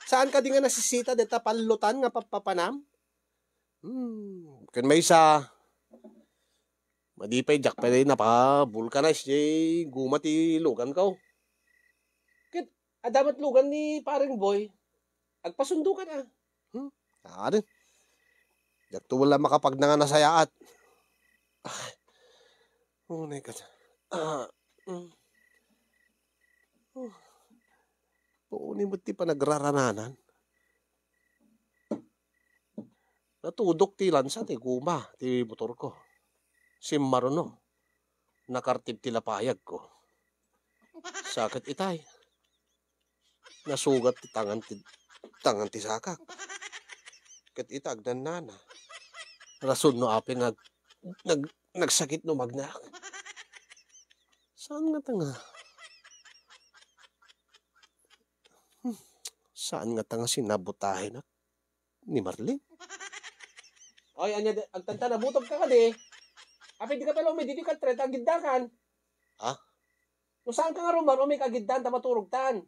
Saan kadi nga nasisita dayta pallutan nga pappapanam? Hmm, ken maysa, madi pay diak pay napabulkanize jay guma ti lugan ko. Ket adda met lugan ni Paring Boy. Agpasundokan, ah. Hmm? Adi. Diak to wala makapagnanga nasayaat. Ah. Oh my God. Ah. Mm. Oh. Puoni met ti panagrarananan. Natudok ti lansa ti guma ti motor ko. Simmaruno. Nakartib ti lapayag ko. Sakit itay. Nasugat ti tangan ti, tangan ti sakak. Ket ita, agnannana. rason no apay nga nag-, nagsakit no magnaak. Saan nga ta nga? Hmm, saan nga ta nga sinabutahenak ni Marlene? Oy, anya, agtanta, nabutog ka kadi. Apay, di ka pala umay ditoy katre, ta agiddakan. Ha? No saan ka nga rumar, umay ka agiddan, ta maturog tan.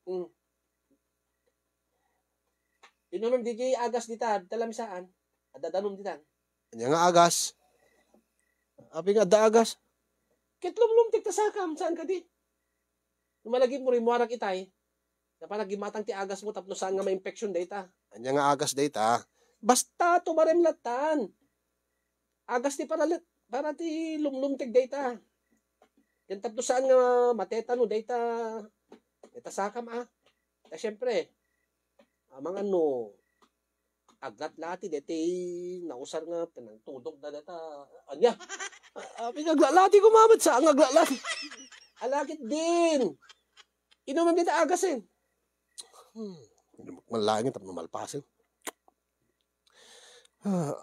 Mm. Inunam di agas dita, adda lamisaan. Adda danum ditan. Anya nga agas? Apay nga adda agas? Ket lumlumtek ta sakam, saan kadi? No malagipmo, rimmuarak itay. Napan nagimmatang ti agasmo tapno saan nga mainfection dayta. Anya nga agas dayta? Basta tumarem lattan. Agas ti para lat-, para ti lumlumtek dayta. Ken tapno saan nga matetano dayta, dayta sakam, a. Ta siempre, amangan no aglatlati deti nausar nga pinangtudok da data. Anya? Apay nga aglatlati koma met, saan nga aglatlati? Ala ketdin. Inumem dita agasen. Hmm. Malangit tapno malpasen. Ah,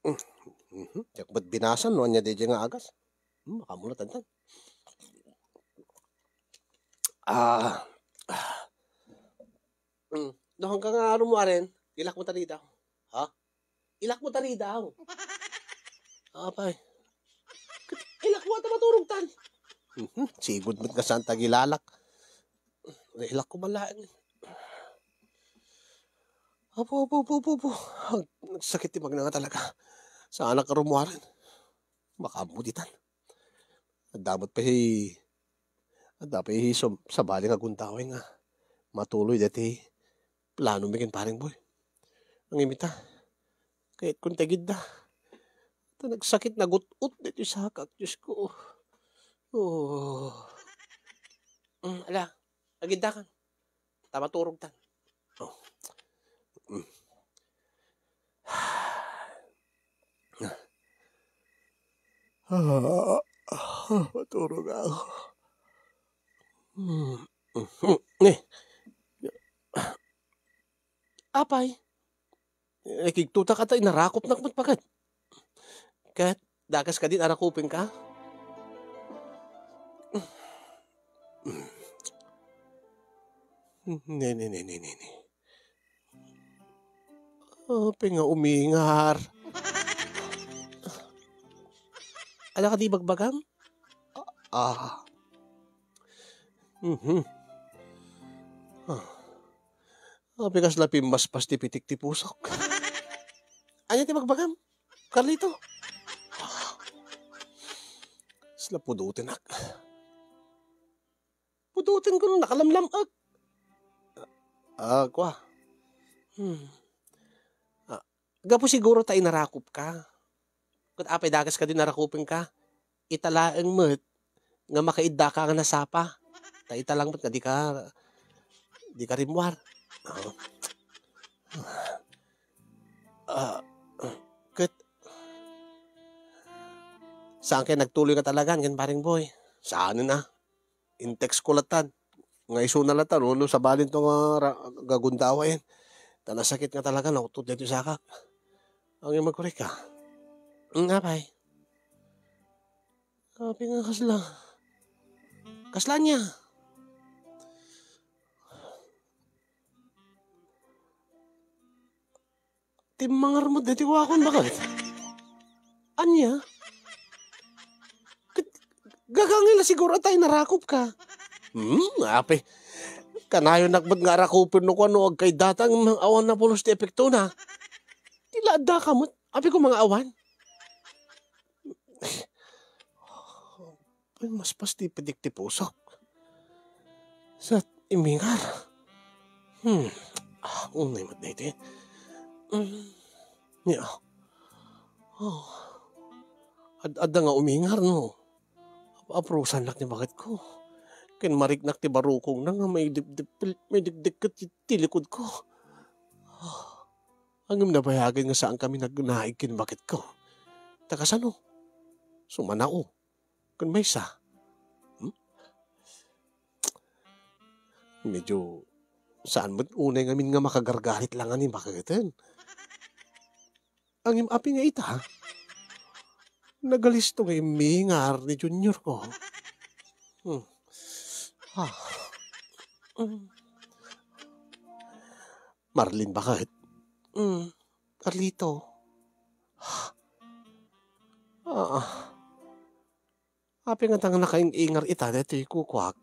mhm. Diak met binasan no anya daydiay nga agas. Hmm, makamulat antan. Ah. Ah. Hmm. No, hangka nga arum mo aren, ilak mo ta ridaw. Ha? Ilak mo ta ridaw. Apay. Ilak mo ta maturog tan. Mhm. Sigud met nga saan ta agilalak. Ilak ko man laeng. Apo, apo, apo, apo, apo. Ag-, nagsakit ti magna nga talaga. Saanak arum mo aren. Makaammo ditan. Adda met pay, adda pay sum-, sabali nga gundaway nga matuloy daytoy plano mi ken Paring Boy. Ngem ita, kayat kon ti agidda. Ta nagsakit, nagut-ot daytoy sakak, Diyos ko. Oh. Mm, ala, agidda kan. Ta maturog tan. Oh. Mm. Ah, ah, maturog ako. Hmm. Mhm. Eh. Apay, nakigtutak ta inarakopnak met paket. Ket, dakas kadin arakopenka? Ne, ne, ne, ne, ne, ne. Apay nga umingar? Ala kadi ibagbagam? Ah. Mhm. Ah. Apay kasla pimmaspas ti pitik ti pusok? Ania ti ibagbagam, Carlito? Kasla pudotenak. Pudoten ko no nakalamlam-ek. Ah, kua. Hmm. Ah, gapu siguro ta inarakopka. Ket apay dakas kadin arakopenka? Ita laeng met nga makaiddaka nga nasapa. Ta ita lang met nga dika, dika rimmuar. Oh. Ah, ket saan kay nagtuloy nga talagan ken Paring Boy? Saanen a. In-text ko lattan. Nga isuna lattan, no, no, sabalin to nga ra-, gagundawayen. Ta nasakit nga talaga, nautod daytoy sakak. Ang imagkurika. Ang apay. Apay nga kasla. Kasla ania? Timmangar met daytoy kuakon, baket. Ania? Ket, gagangay la siguro ta inarakopka. Hmm, apay. Kanayonak met nga arakopen no kuan no agkaiddata ngem awan napulos ti epektona. Ti la addaka met. Apay ko nga awan? Ay, maspas ti pitik ti pusok. Sa imingar. Hmm. Ah, unay met daytoy. Hmm. Ya. Oh. Ad-, adda nga umingar, no? Aprusannak ti baketko. Ken mariknak ti barukongna nga maidipdip-, maidikdikket ti, ti likudko. Ah. Ngem nabayagen nga saan kami nagnaig ken baketko. Ta kasano? Sumanao ken maysa. Hmm? Medyo saan met unay ngamin nga makagargarit la nga ni baketen. Ngem apay nga ita? Nagalisto nga immingar ni Junior ko. Hmm. Ah. Hmm. Marlene, bakit? Hmm. Carlito. Ah. Apay nga ta nga nakaing-ingar ita daytoy kukuak?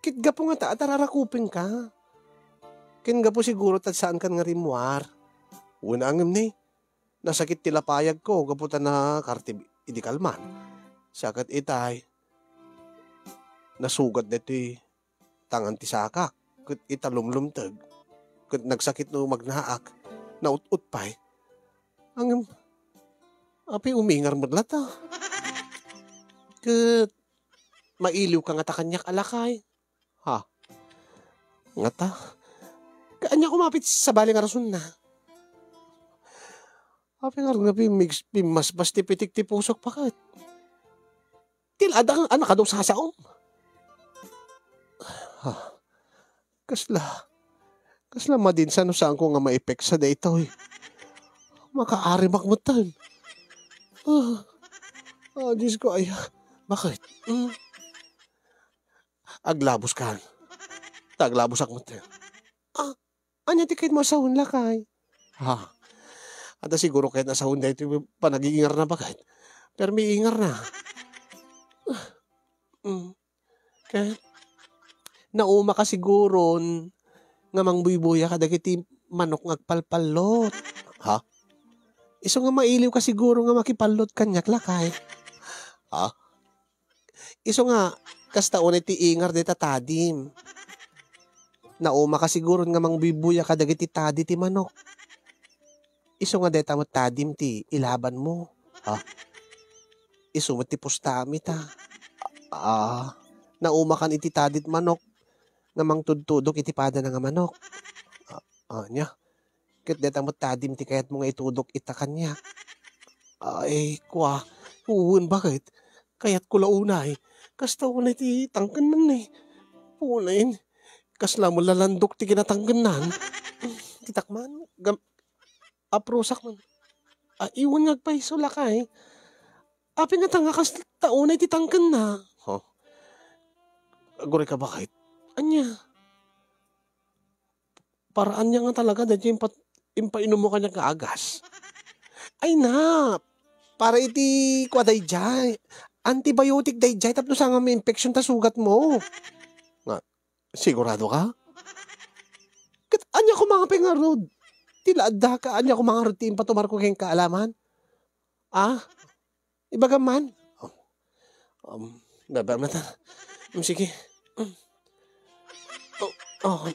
Ket gapu nga ta, adda rarakupengka. Ken gapu siguro ta saankan nga rimmuar. Wen, ngem ni, nasakit ti lapayagko gapu ta nakartib idi kalman. Sa ket itay, nasugat daytoy tangan ti sakak, ket ita lumlumteg, ket nagsakit no magnaak, naut-ot pay. Ngem, apay umingar met latta? Ket mailiwka ngata kaniak a lakay? Ha? Ngata? Ket ania koma pay ti sabali nga rasonna? Apay ngarud nga pimmigs-, pimmasbas ti pitik ti pusok, bakit? Ti la adda a nakadusa saom. Ah, kasla, kasla madinsa no saanko nga maipeksa daytoy. Makaarimak metten. Ah, ah, Diyos ko, ay, bakit? Hmm? Aglaboskan. Ta aglabosak metten. Ah, ania ti kayatmo a sawen, lakay? Ha? Adda siguro kayat a sawen daytoy panagiingarna, bakit? Permi ingarna. Ah, mm. Ket naumaka siguron nga mangbuybuya kadagiti manok nga agpalpallot. Ha? Isu nga mailiwka siguro nga makipallot kaniak, lakay. Ha? Isu nga, kasta unay ti ingar dayta tadim. Naumaka siguron nga mangbuybuya kadagiti tadi ti manok. Isu nga dayta met tadim ti ilabanmo. Ha? Isu met ti pustaam ita. Ah, naumakan iti tadit manok nga mangtudtudok iti padana nga manok. Ah, ania? Ket dayta met tadim ti kayatmo nga itudok ita kaniak. Ay, kua, wen, bakit? Kayatko la unay. Kasta unay ti tangkennan, eh. Punayen, kasla met la landok ti kinatangkennan. Kitak man, gam-, aprusak man. Ah, iwan nga agpayso, lakay. Apay ngata nga kasta unay ti tangkenna? Huh? Aguray ka, bakit? Ania? Para ania nga talaga daytoy impa-, impainummo kaniak nga agas? Ay na, para iti kua daydiay. Antibiotic daydiay tapno saan nga ma-infection ta sugatmo. Nga, sigurado ka? Ket ania koma nga pay ngarud? Ti la adda ka, ania koma ngarud ti impatumarko kenka, alaman? Ah? Ibagam man. Oh. Um, babam na ta. Um, sige. Um. Oh, oh.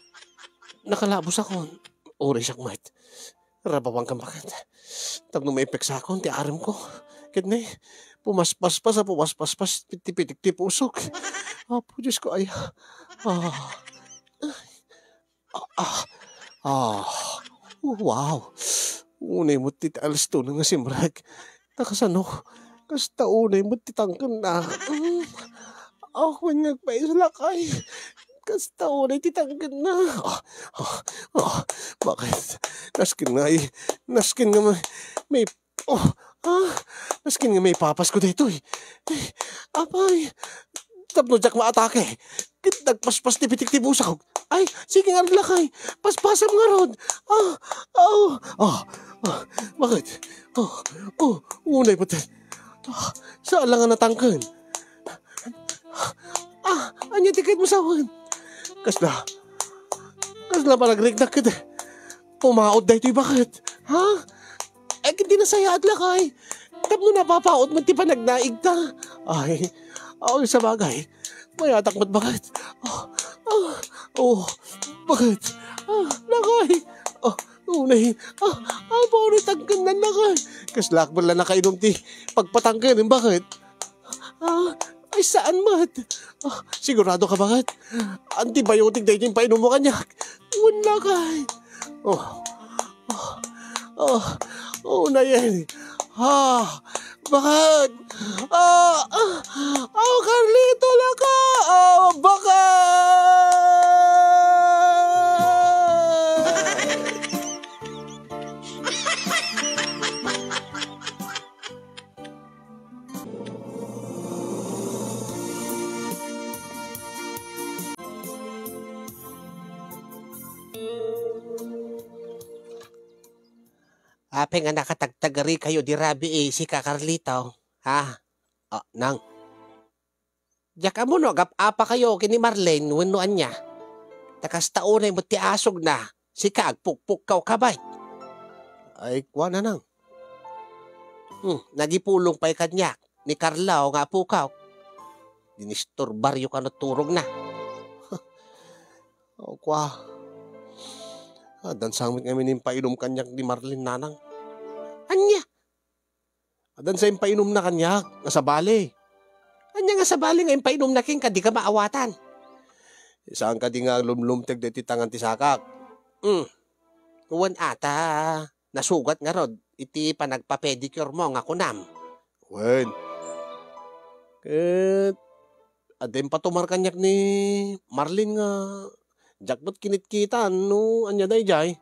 Nakalabos ako. Uray siak met. Rabawan kan bakit. Tapno maipeksakon ti aramko. Ket ne, pumaspaspas a pumaspaspas ti pitik ti pusok. Apo Diyos ko, ay. Ah. Ah, ah, ah, wow. Unay met ti alston nga simrek. Nakasano? Kasta unay met ti tangkenna. Mm. Awan nga agpaislakay. Kasta unay ti tangkenna. Ah, ah, ah, bakit? Nasken nga, eh. Nasken nga may, may Oh, ah, nasken nga maipapasko daytoy. Eh, apay, tapno diak maatake. Ket nagpaspas ti pitik ti pusok. Ay, sige nga, lakay. Paspasam ngarud. Ah, ah, ah, ah, bakit? Oh, oh, unay pati. Ah, saan lang nga natangken? Ah, ania ti kayatmo sawen? Kasla, kasla panagriknak ket pumaot daytoy, bakit? Ha? Ay, ket di nasayaat, lakay. Tapno napapaot met ti panagnaigta. Ay, ay, sabagay. Mayatak met, bakit? Oh, oh, oh, bakit? Ah, lakay. Oh, unay. Ah, ah, puro tangken nan, lakay. Kaslak bala nakainum ti pagpatangken, bakit? Ah, ay, saan met? Ah, sigurado ka, bakit? Antibiotic daytoy impainummo kaniak. Wen, lakay. Oh, oh, oh, unayen. Ah, bakit? Ah, ah, oh, Carlito, laka! Oh, bakit? Apay nga nakatagtagarikayo di rabii, sika, Carlito? Ha? Ah, nang. Diak ammo no agap-apakayo ken ni Marlene wenno ania. Ta kasta unay met ti asugna, sika agpukpukkaw ka met. Ay, kuana, nang. Hmm, nagipulong pay kaniak ni Carlo nga apukaw. Dinisturbaryo kano turogna. O, kua. Addan sa met ngamin impainom kaniak ni Marlene, nanang. Ania? Addan sa impainomna kaniak nga sabali. Ania nga sabali nga impainomna kenka, dika maawatan? Saan kadi nga lumlumteg daytoy tangan ti sakak? Hmm. Wen ata, nasugat ngarud iti panagpa-pedicure mo nga kunam. Wen. Ket adda impatumar kaniak ni Marlene nga diak met kinitkita no ania daydiay.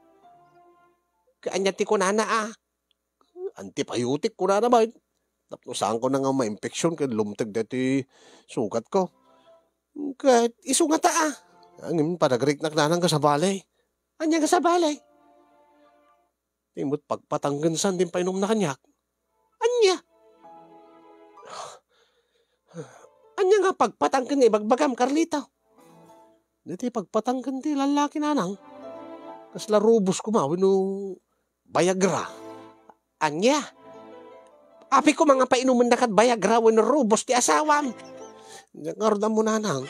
Ket ania ti kunana a? Antibiotic kunana met. Tapno saanko na nga mainfection ket lumteg daytoy sugatko. Ket isu ngata a. Ngem panagriknak nanang nga sabali. Ania nga sabali? Ti met pagpatangken san ti impainomna kaniak. Ania? Ania nga pagpatangken nga ibagbagam, Carlito? Daytoy pagpatangken ti lallaki, nanang. Kasla rubos koma wenno Viagra. Ania? Apay koma nga painomenda ket Viagra wenno rubos ti asawam? Diak ngarud ammo, nanang.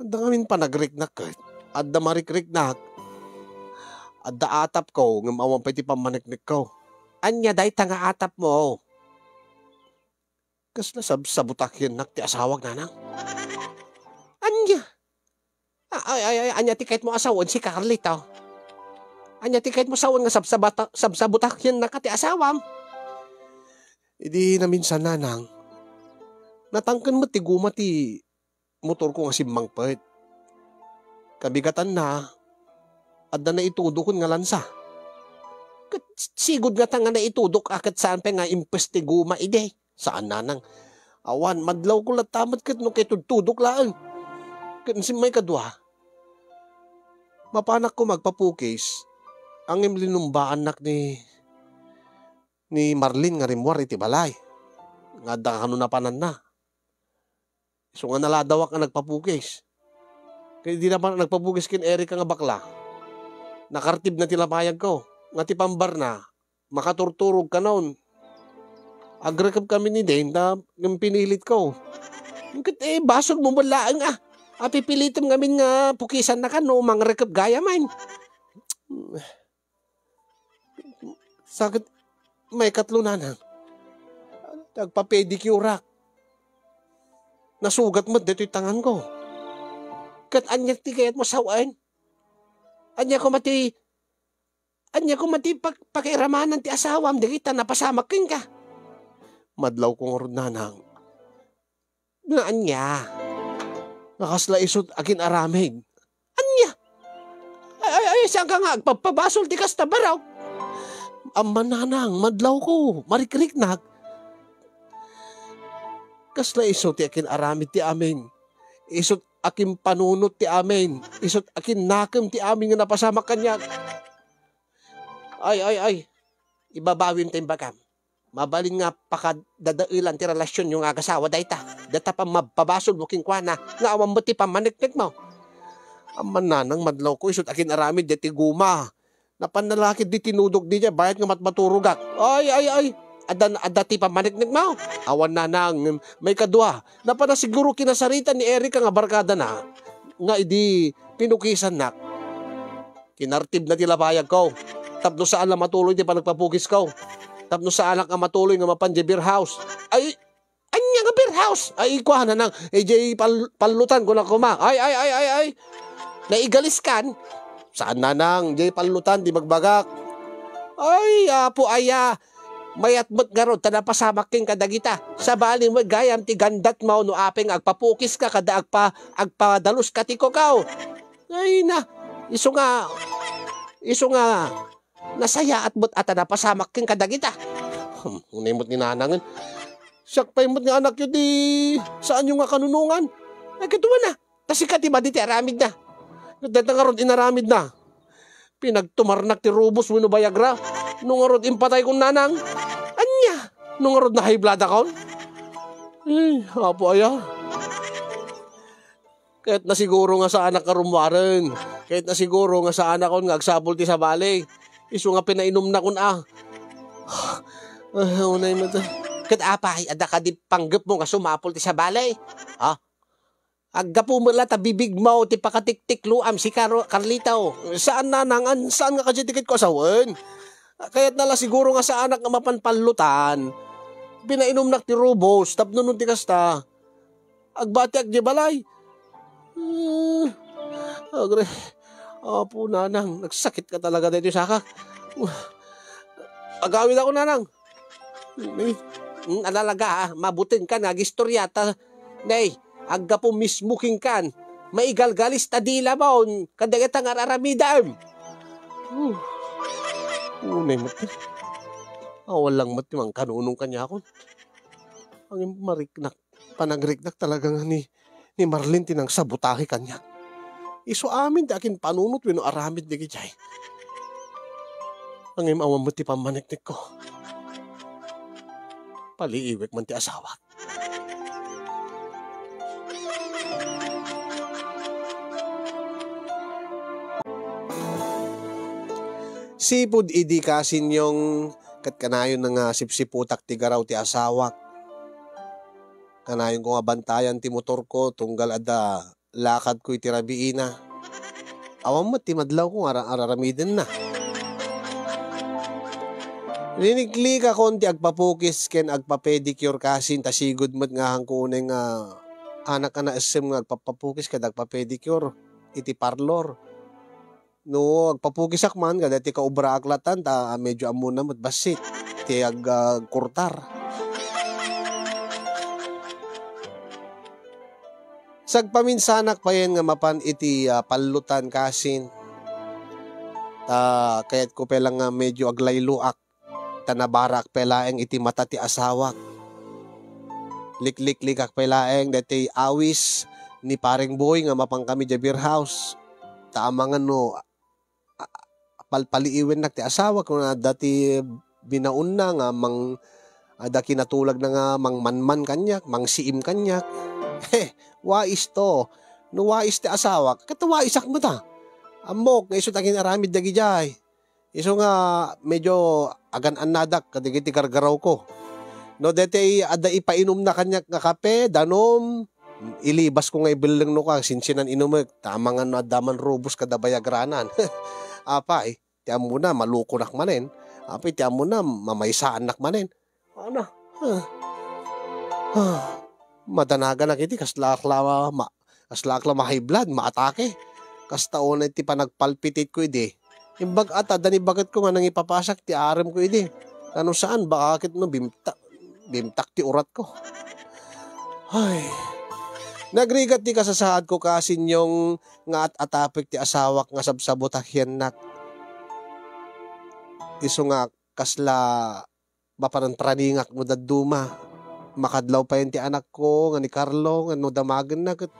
Adda ngamin panagriknak ket adda marikriknak. Adda atapko ngem awan pay ti pammaneknekko. Ania dayta nga atapmo? Kasla sabsabutakiennak ti asawak, nanang. Ania? A-, ay, ay, ay, ania ti kayatmo a sawen, sika, Carlito? Ania ti kayatmo sawen nga sabsabata-, sabsabutakiennaka ti asawam? Idi naminsan, nanang, natangken met ti guma ti motorko nga simmangpet. Kabigatanna, adda naitudokon nga lansa. Ket sigud ngata nga naitudok a ket saan pay nga impes ti guma idi. Saan, nanang. Awan, madlawko latta met ket no kaitudtudok laeng. Ket maikadua, mapanak koma agpapukis, ngem linumbaannak ni, ni Marlene nga rimmuar iti balay. Nga adda kano napananna. Isu nga naladawak nga nagpapukis. Ket idi napan nagpapukis ken Erica nga bakla, nakartibna ti lapayagko. Nga ti pambarna, makaturturog kanon. Agrekep kami ni Dane ta ngem pinilitko. Ket, eh, basolmo met laeng a. A, pipilitem ngamin nga pukisannakan no mangrekep gayam. Sa ket maikatlo, nanang, agpa-pedicureak. Nasugat met daytoy tanganko. Ket ania ti kayatmo sawen? Ania koma ti, ania koma ti pak-, pakiiramanan ti asawam dagita napasamak kenka? Madlawko ngarud, nanang. Nga ania? Nga kasla isut agin-aramid. Ania? Ay, ay, ay, saanka nga agpabpabasol ti kasta, barok? Ammo, nanang, madlawko, marikriknak. Kasla isu ti akin-aramid ti amin. Isut akin panunot ti amin. Isut akin nakem ti amin nga napasamak kaniak. Ay, ay, ay. Ibabawim ta imbagam. Mabalin nga pakadadaelan ti relasionyo nga agasawa dayta. Dayta pay mabpabasolmo kenkuana nga awan met ti pammaneknekmo. Ammo, nanang, madlawko, isut akin-aramid dayta ti guma. Napan nalakid di tinudok di diay bayat nga matmaturogak. Ay, ay, ay. Adda, adda ti pammaneknekmo? Awan, nanang, maikadua. Napan na siguro kinasarita ni Erica nga barkadana nga idi pinukisannak. Kinartibna ti lapayagko tapno saan la matuloy ti panagpapukisko. Tapno saanak nga matuloy nga mapan diay beer house. Ay, ania nga beer house? Ay, kuana, nanang, eh, diay pal-, pallutan, kuna koma. Ay, ay, ay, ay, ay. Naigaliskan? Saan, nanang, diay pallutan ti bagbagak. Ay, apo aya. Mayat met ngarud ta napasamak kenka dagita. Sabali met gayam ti gandatmo no apay nga agpapukiska kada agpa-, agpadaluska ti kukaw. Ay na, isu nga, isu nga, nasayaat met a ta napasamak kenka dagita. Hmm, unay met ni nanangen. Siak pay met nga anakyo ti saanyo nga kanunongan. Ay, kaduana. Ta sika ti madi ti aramidna. Ket dayta ngarud inaramidna. Pinagtumarnak ti rubos wenno Viagra. No ngarud impataykon, nanang, ania? No ngarud na-high bloodakon? Ay, Apo aya. Ket nasiguro nga saanak nga rummuaren. Ket nasiguro nga saanakon nga agsapul ti sabali. Isu nga pinainumnakon a. Ay, unay met. Ket apay, adda kadi panggepmo nga sumapul ti sabali? Ha? Aggapu met la ta bibigmo ti pakatiktikloam si Karo-, Carlito. Saan, nanang, an-, saan nga kadi ti ket ko asawen? Kayatna la siguro nga saanak nga mapan pallutan. Pinainumnak ti rubos, tapno no ti kasta, agbatiak di balay. Hmm. Agre. Apo, nanang, nagsakit ka talaga daytoy sakak. Agawidakon, nanang. Hmm, alalaga, ha? Mabutengkan nga agistorya ta, nay, aggapu mismo kenkan. Maigalgalis ta dilamon kadagita nga ar-aramidem. Hmm. Unay met. Awan lang met ti mangkanunong kaniakon. Ang mariknak. Panagriknak talaga nga ni, ni Marlene ti nangsabotahe kaniak. Isu amin ti akinpanunot wenno aramid dagijay. Ngem awan met ti pammaneknekko. Paliiwek man ti asawak. Sipud idi kasinyong ket kanayon nga sipsiputak ti garaw ti asawak. Kanayon ko nga bantayan ti motorko tunggal adda lakadko iti rabiina. Awan met ti madlawko nga ara-, araramidenna. Liniklikakon ti agpapukis ken agpapedicure kasin ta sigud met nga hanko unay nga anak a naessem nga agpapapukis ken agpapedicure iti parlor. No agpapukisak man, kadagiti kaobraak latan ta, ah, medyo ammona met bassit ti ag-, ah, agkurtar. Sagpaminsanak payen nga mapan iti, ah, pallutan kasin. Ta kayatko pay lang nga medyo aglayloak. Ta nabaraak pay laeng iti mata ti asawak. Likliklikak pay laeng daytoy awis ni Pareng Boy nga mapankami idiay beer house. Ta amangan no, a-, a-, palpaliiwennak ti asawak no adda ti binaonna nga mang-, adda kinatulagna nga mangmanman kaniak, mangsiim kaniak. He, wais to. No wais ti asawak, ket waisak met a. Ammok nga isu ti agin-aramid dagidiay. Isu nga medyo agan-annadak kadagiti gargarawko. No daytoy adda ipainumna kaniak nga kape, danum, ilibasko nga ibellengno ka, sinsinan inumek, ta amangan no adda man rubos kada bayagranan. Apay, ti ammona, malukonak manen. Apay, ti ammona, mamaysaannak manen. Ana, ah. Ah. Madanaganak iti kasla ak la ma-, kasla ak la ma-high blood, maatake. Kasta unay ti panagpalpititko idi. Imbag ata, adda ni baketko nga nangipapasak ti aremko idi. Kano saan, baka ket no bimta-, bimtak ti uratko. Ay. Nagrigat ti kasasaadko, kasinyong nga at-atapek ti asawak nga sabsabotahiannak. Isu nga kasla mapanan-paraningak no dadduma. Makadlaw payen ti anakko nga ni Carlo nga no damagenna ket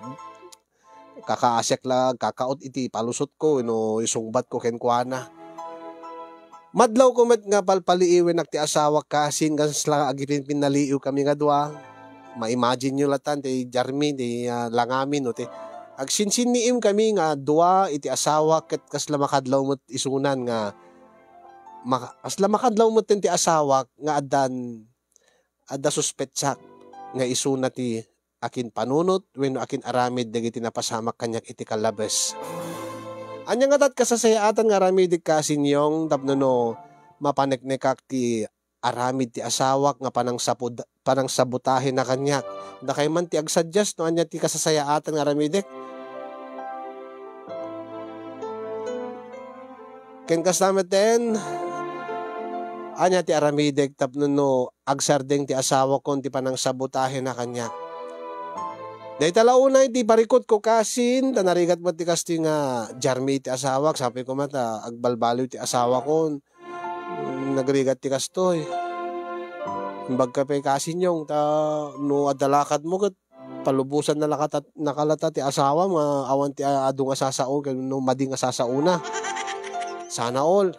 kakaasiak la agkakaot iti palusotko wenno isungbatko kenkuana. Madlawko met nga palpaliiwennak ti asawak kasin kasla agipinpinnaliiwkami nga dua. Ma-imagine-yo latan ti jarmi ti, ah, langamin no ti agsinsinniimkami nga dua iti asawak ket kasla makadlaw met isunan nga maka-, kasla makadlaw metten ti asawak nga addan, adda suspetsak nga isuna ti akinpanunot wenno akin-aramid dagiti napasamak kaniak iti kallabes. Ania ngata ti kasasayaatan nga aramidek, kasinyong, tapno no mapaneknekak ti aramid ti asawak nga panangsapud-, panangsabotahena kaniak? Dakay man ti agsuggest no ania ti kasasayaatan nga aramidek. Ken kasta metten, ania ti aramidek tapno no agsardeng ti asawakon ti panangsabotahena kaniak? Dayta la unay ti parikutko kasin, ta narigat met ti kastoy nga jarmi ti asawak, sapay koma ta agbalbaliw ti asawakon. Nagrigat ti kastoy. Imbag ka pay kasinyong, ta no adda lakadmo ket palubosan na lakata-, nakalata ti asawam nga awan ti a-, adu nga sasao ken no madi nga sasaona. Sana all.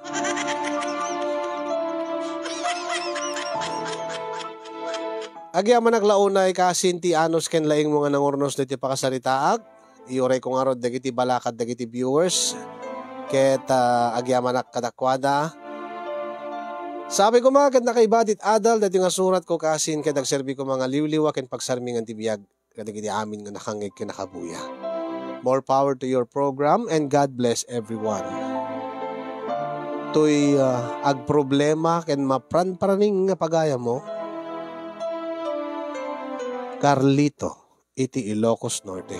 Agyamanak la unay kasin ti anus ken laingmo nga nangurnos ditoy pakasaritaak. Iurayko ngarud dagiti balakad dagiti viewers ket, ah, agyamanak kadakuada. Sapay koma ket nakaiba ti adal daytoy nga suratko kasin ket agserbi koma nga liwliwa ken pagsarmingan ti biag kadagiti amin nga nakangngeg ken nakabuya. More power to your program and God bless everyone. Toy, ah, agproblema ken mapranpraning nga pagayammo, Carlito iti Ilocos Norte.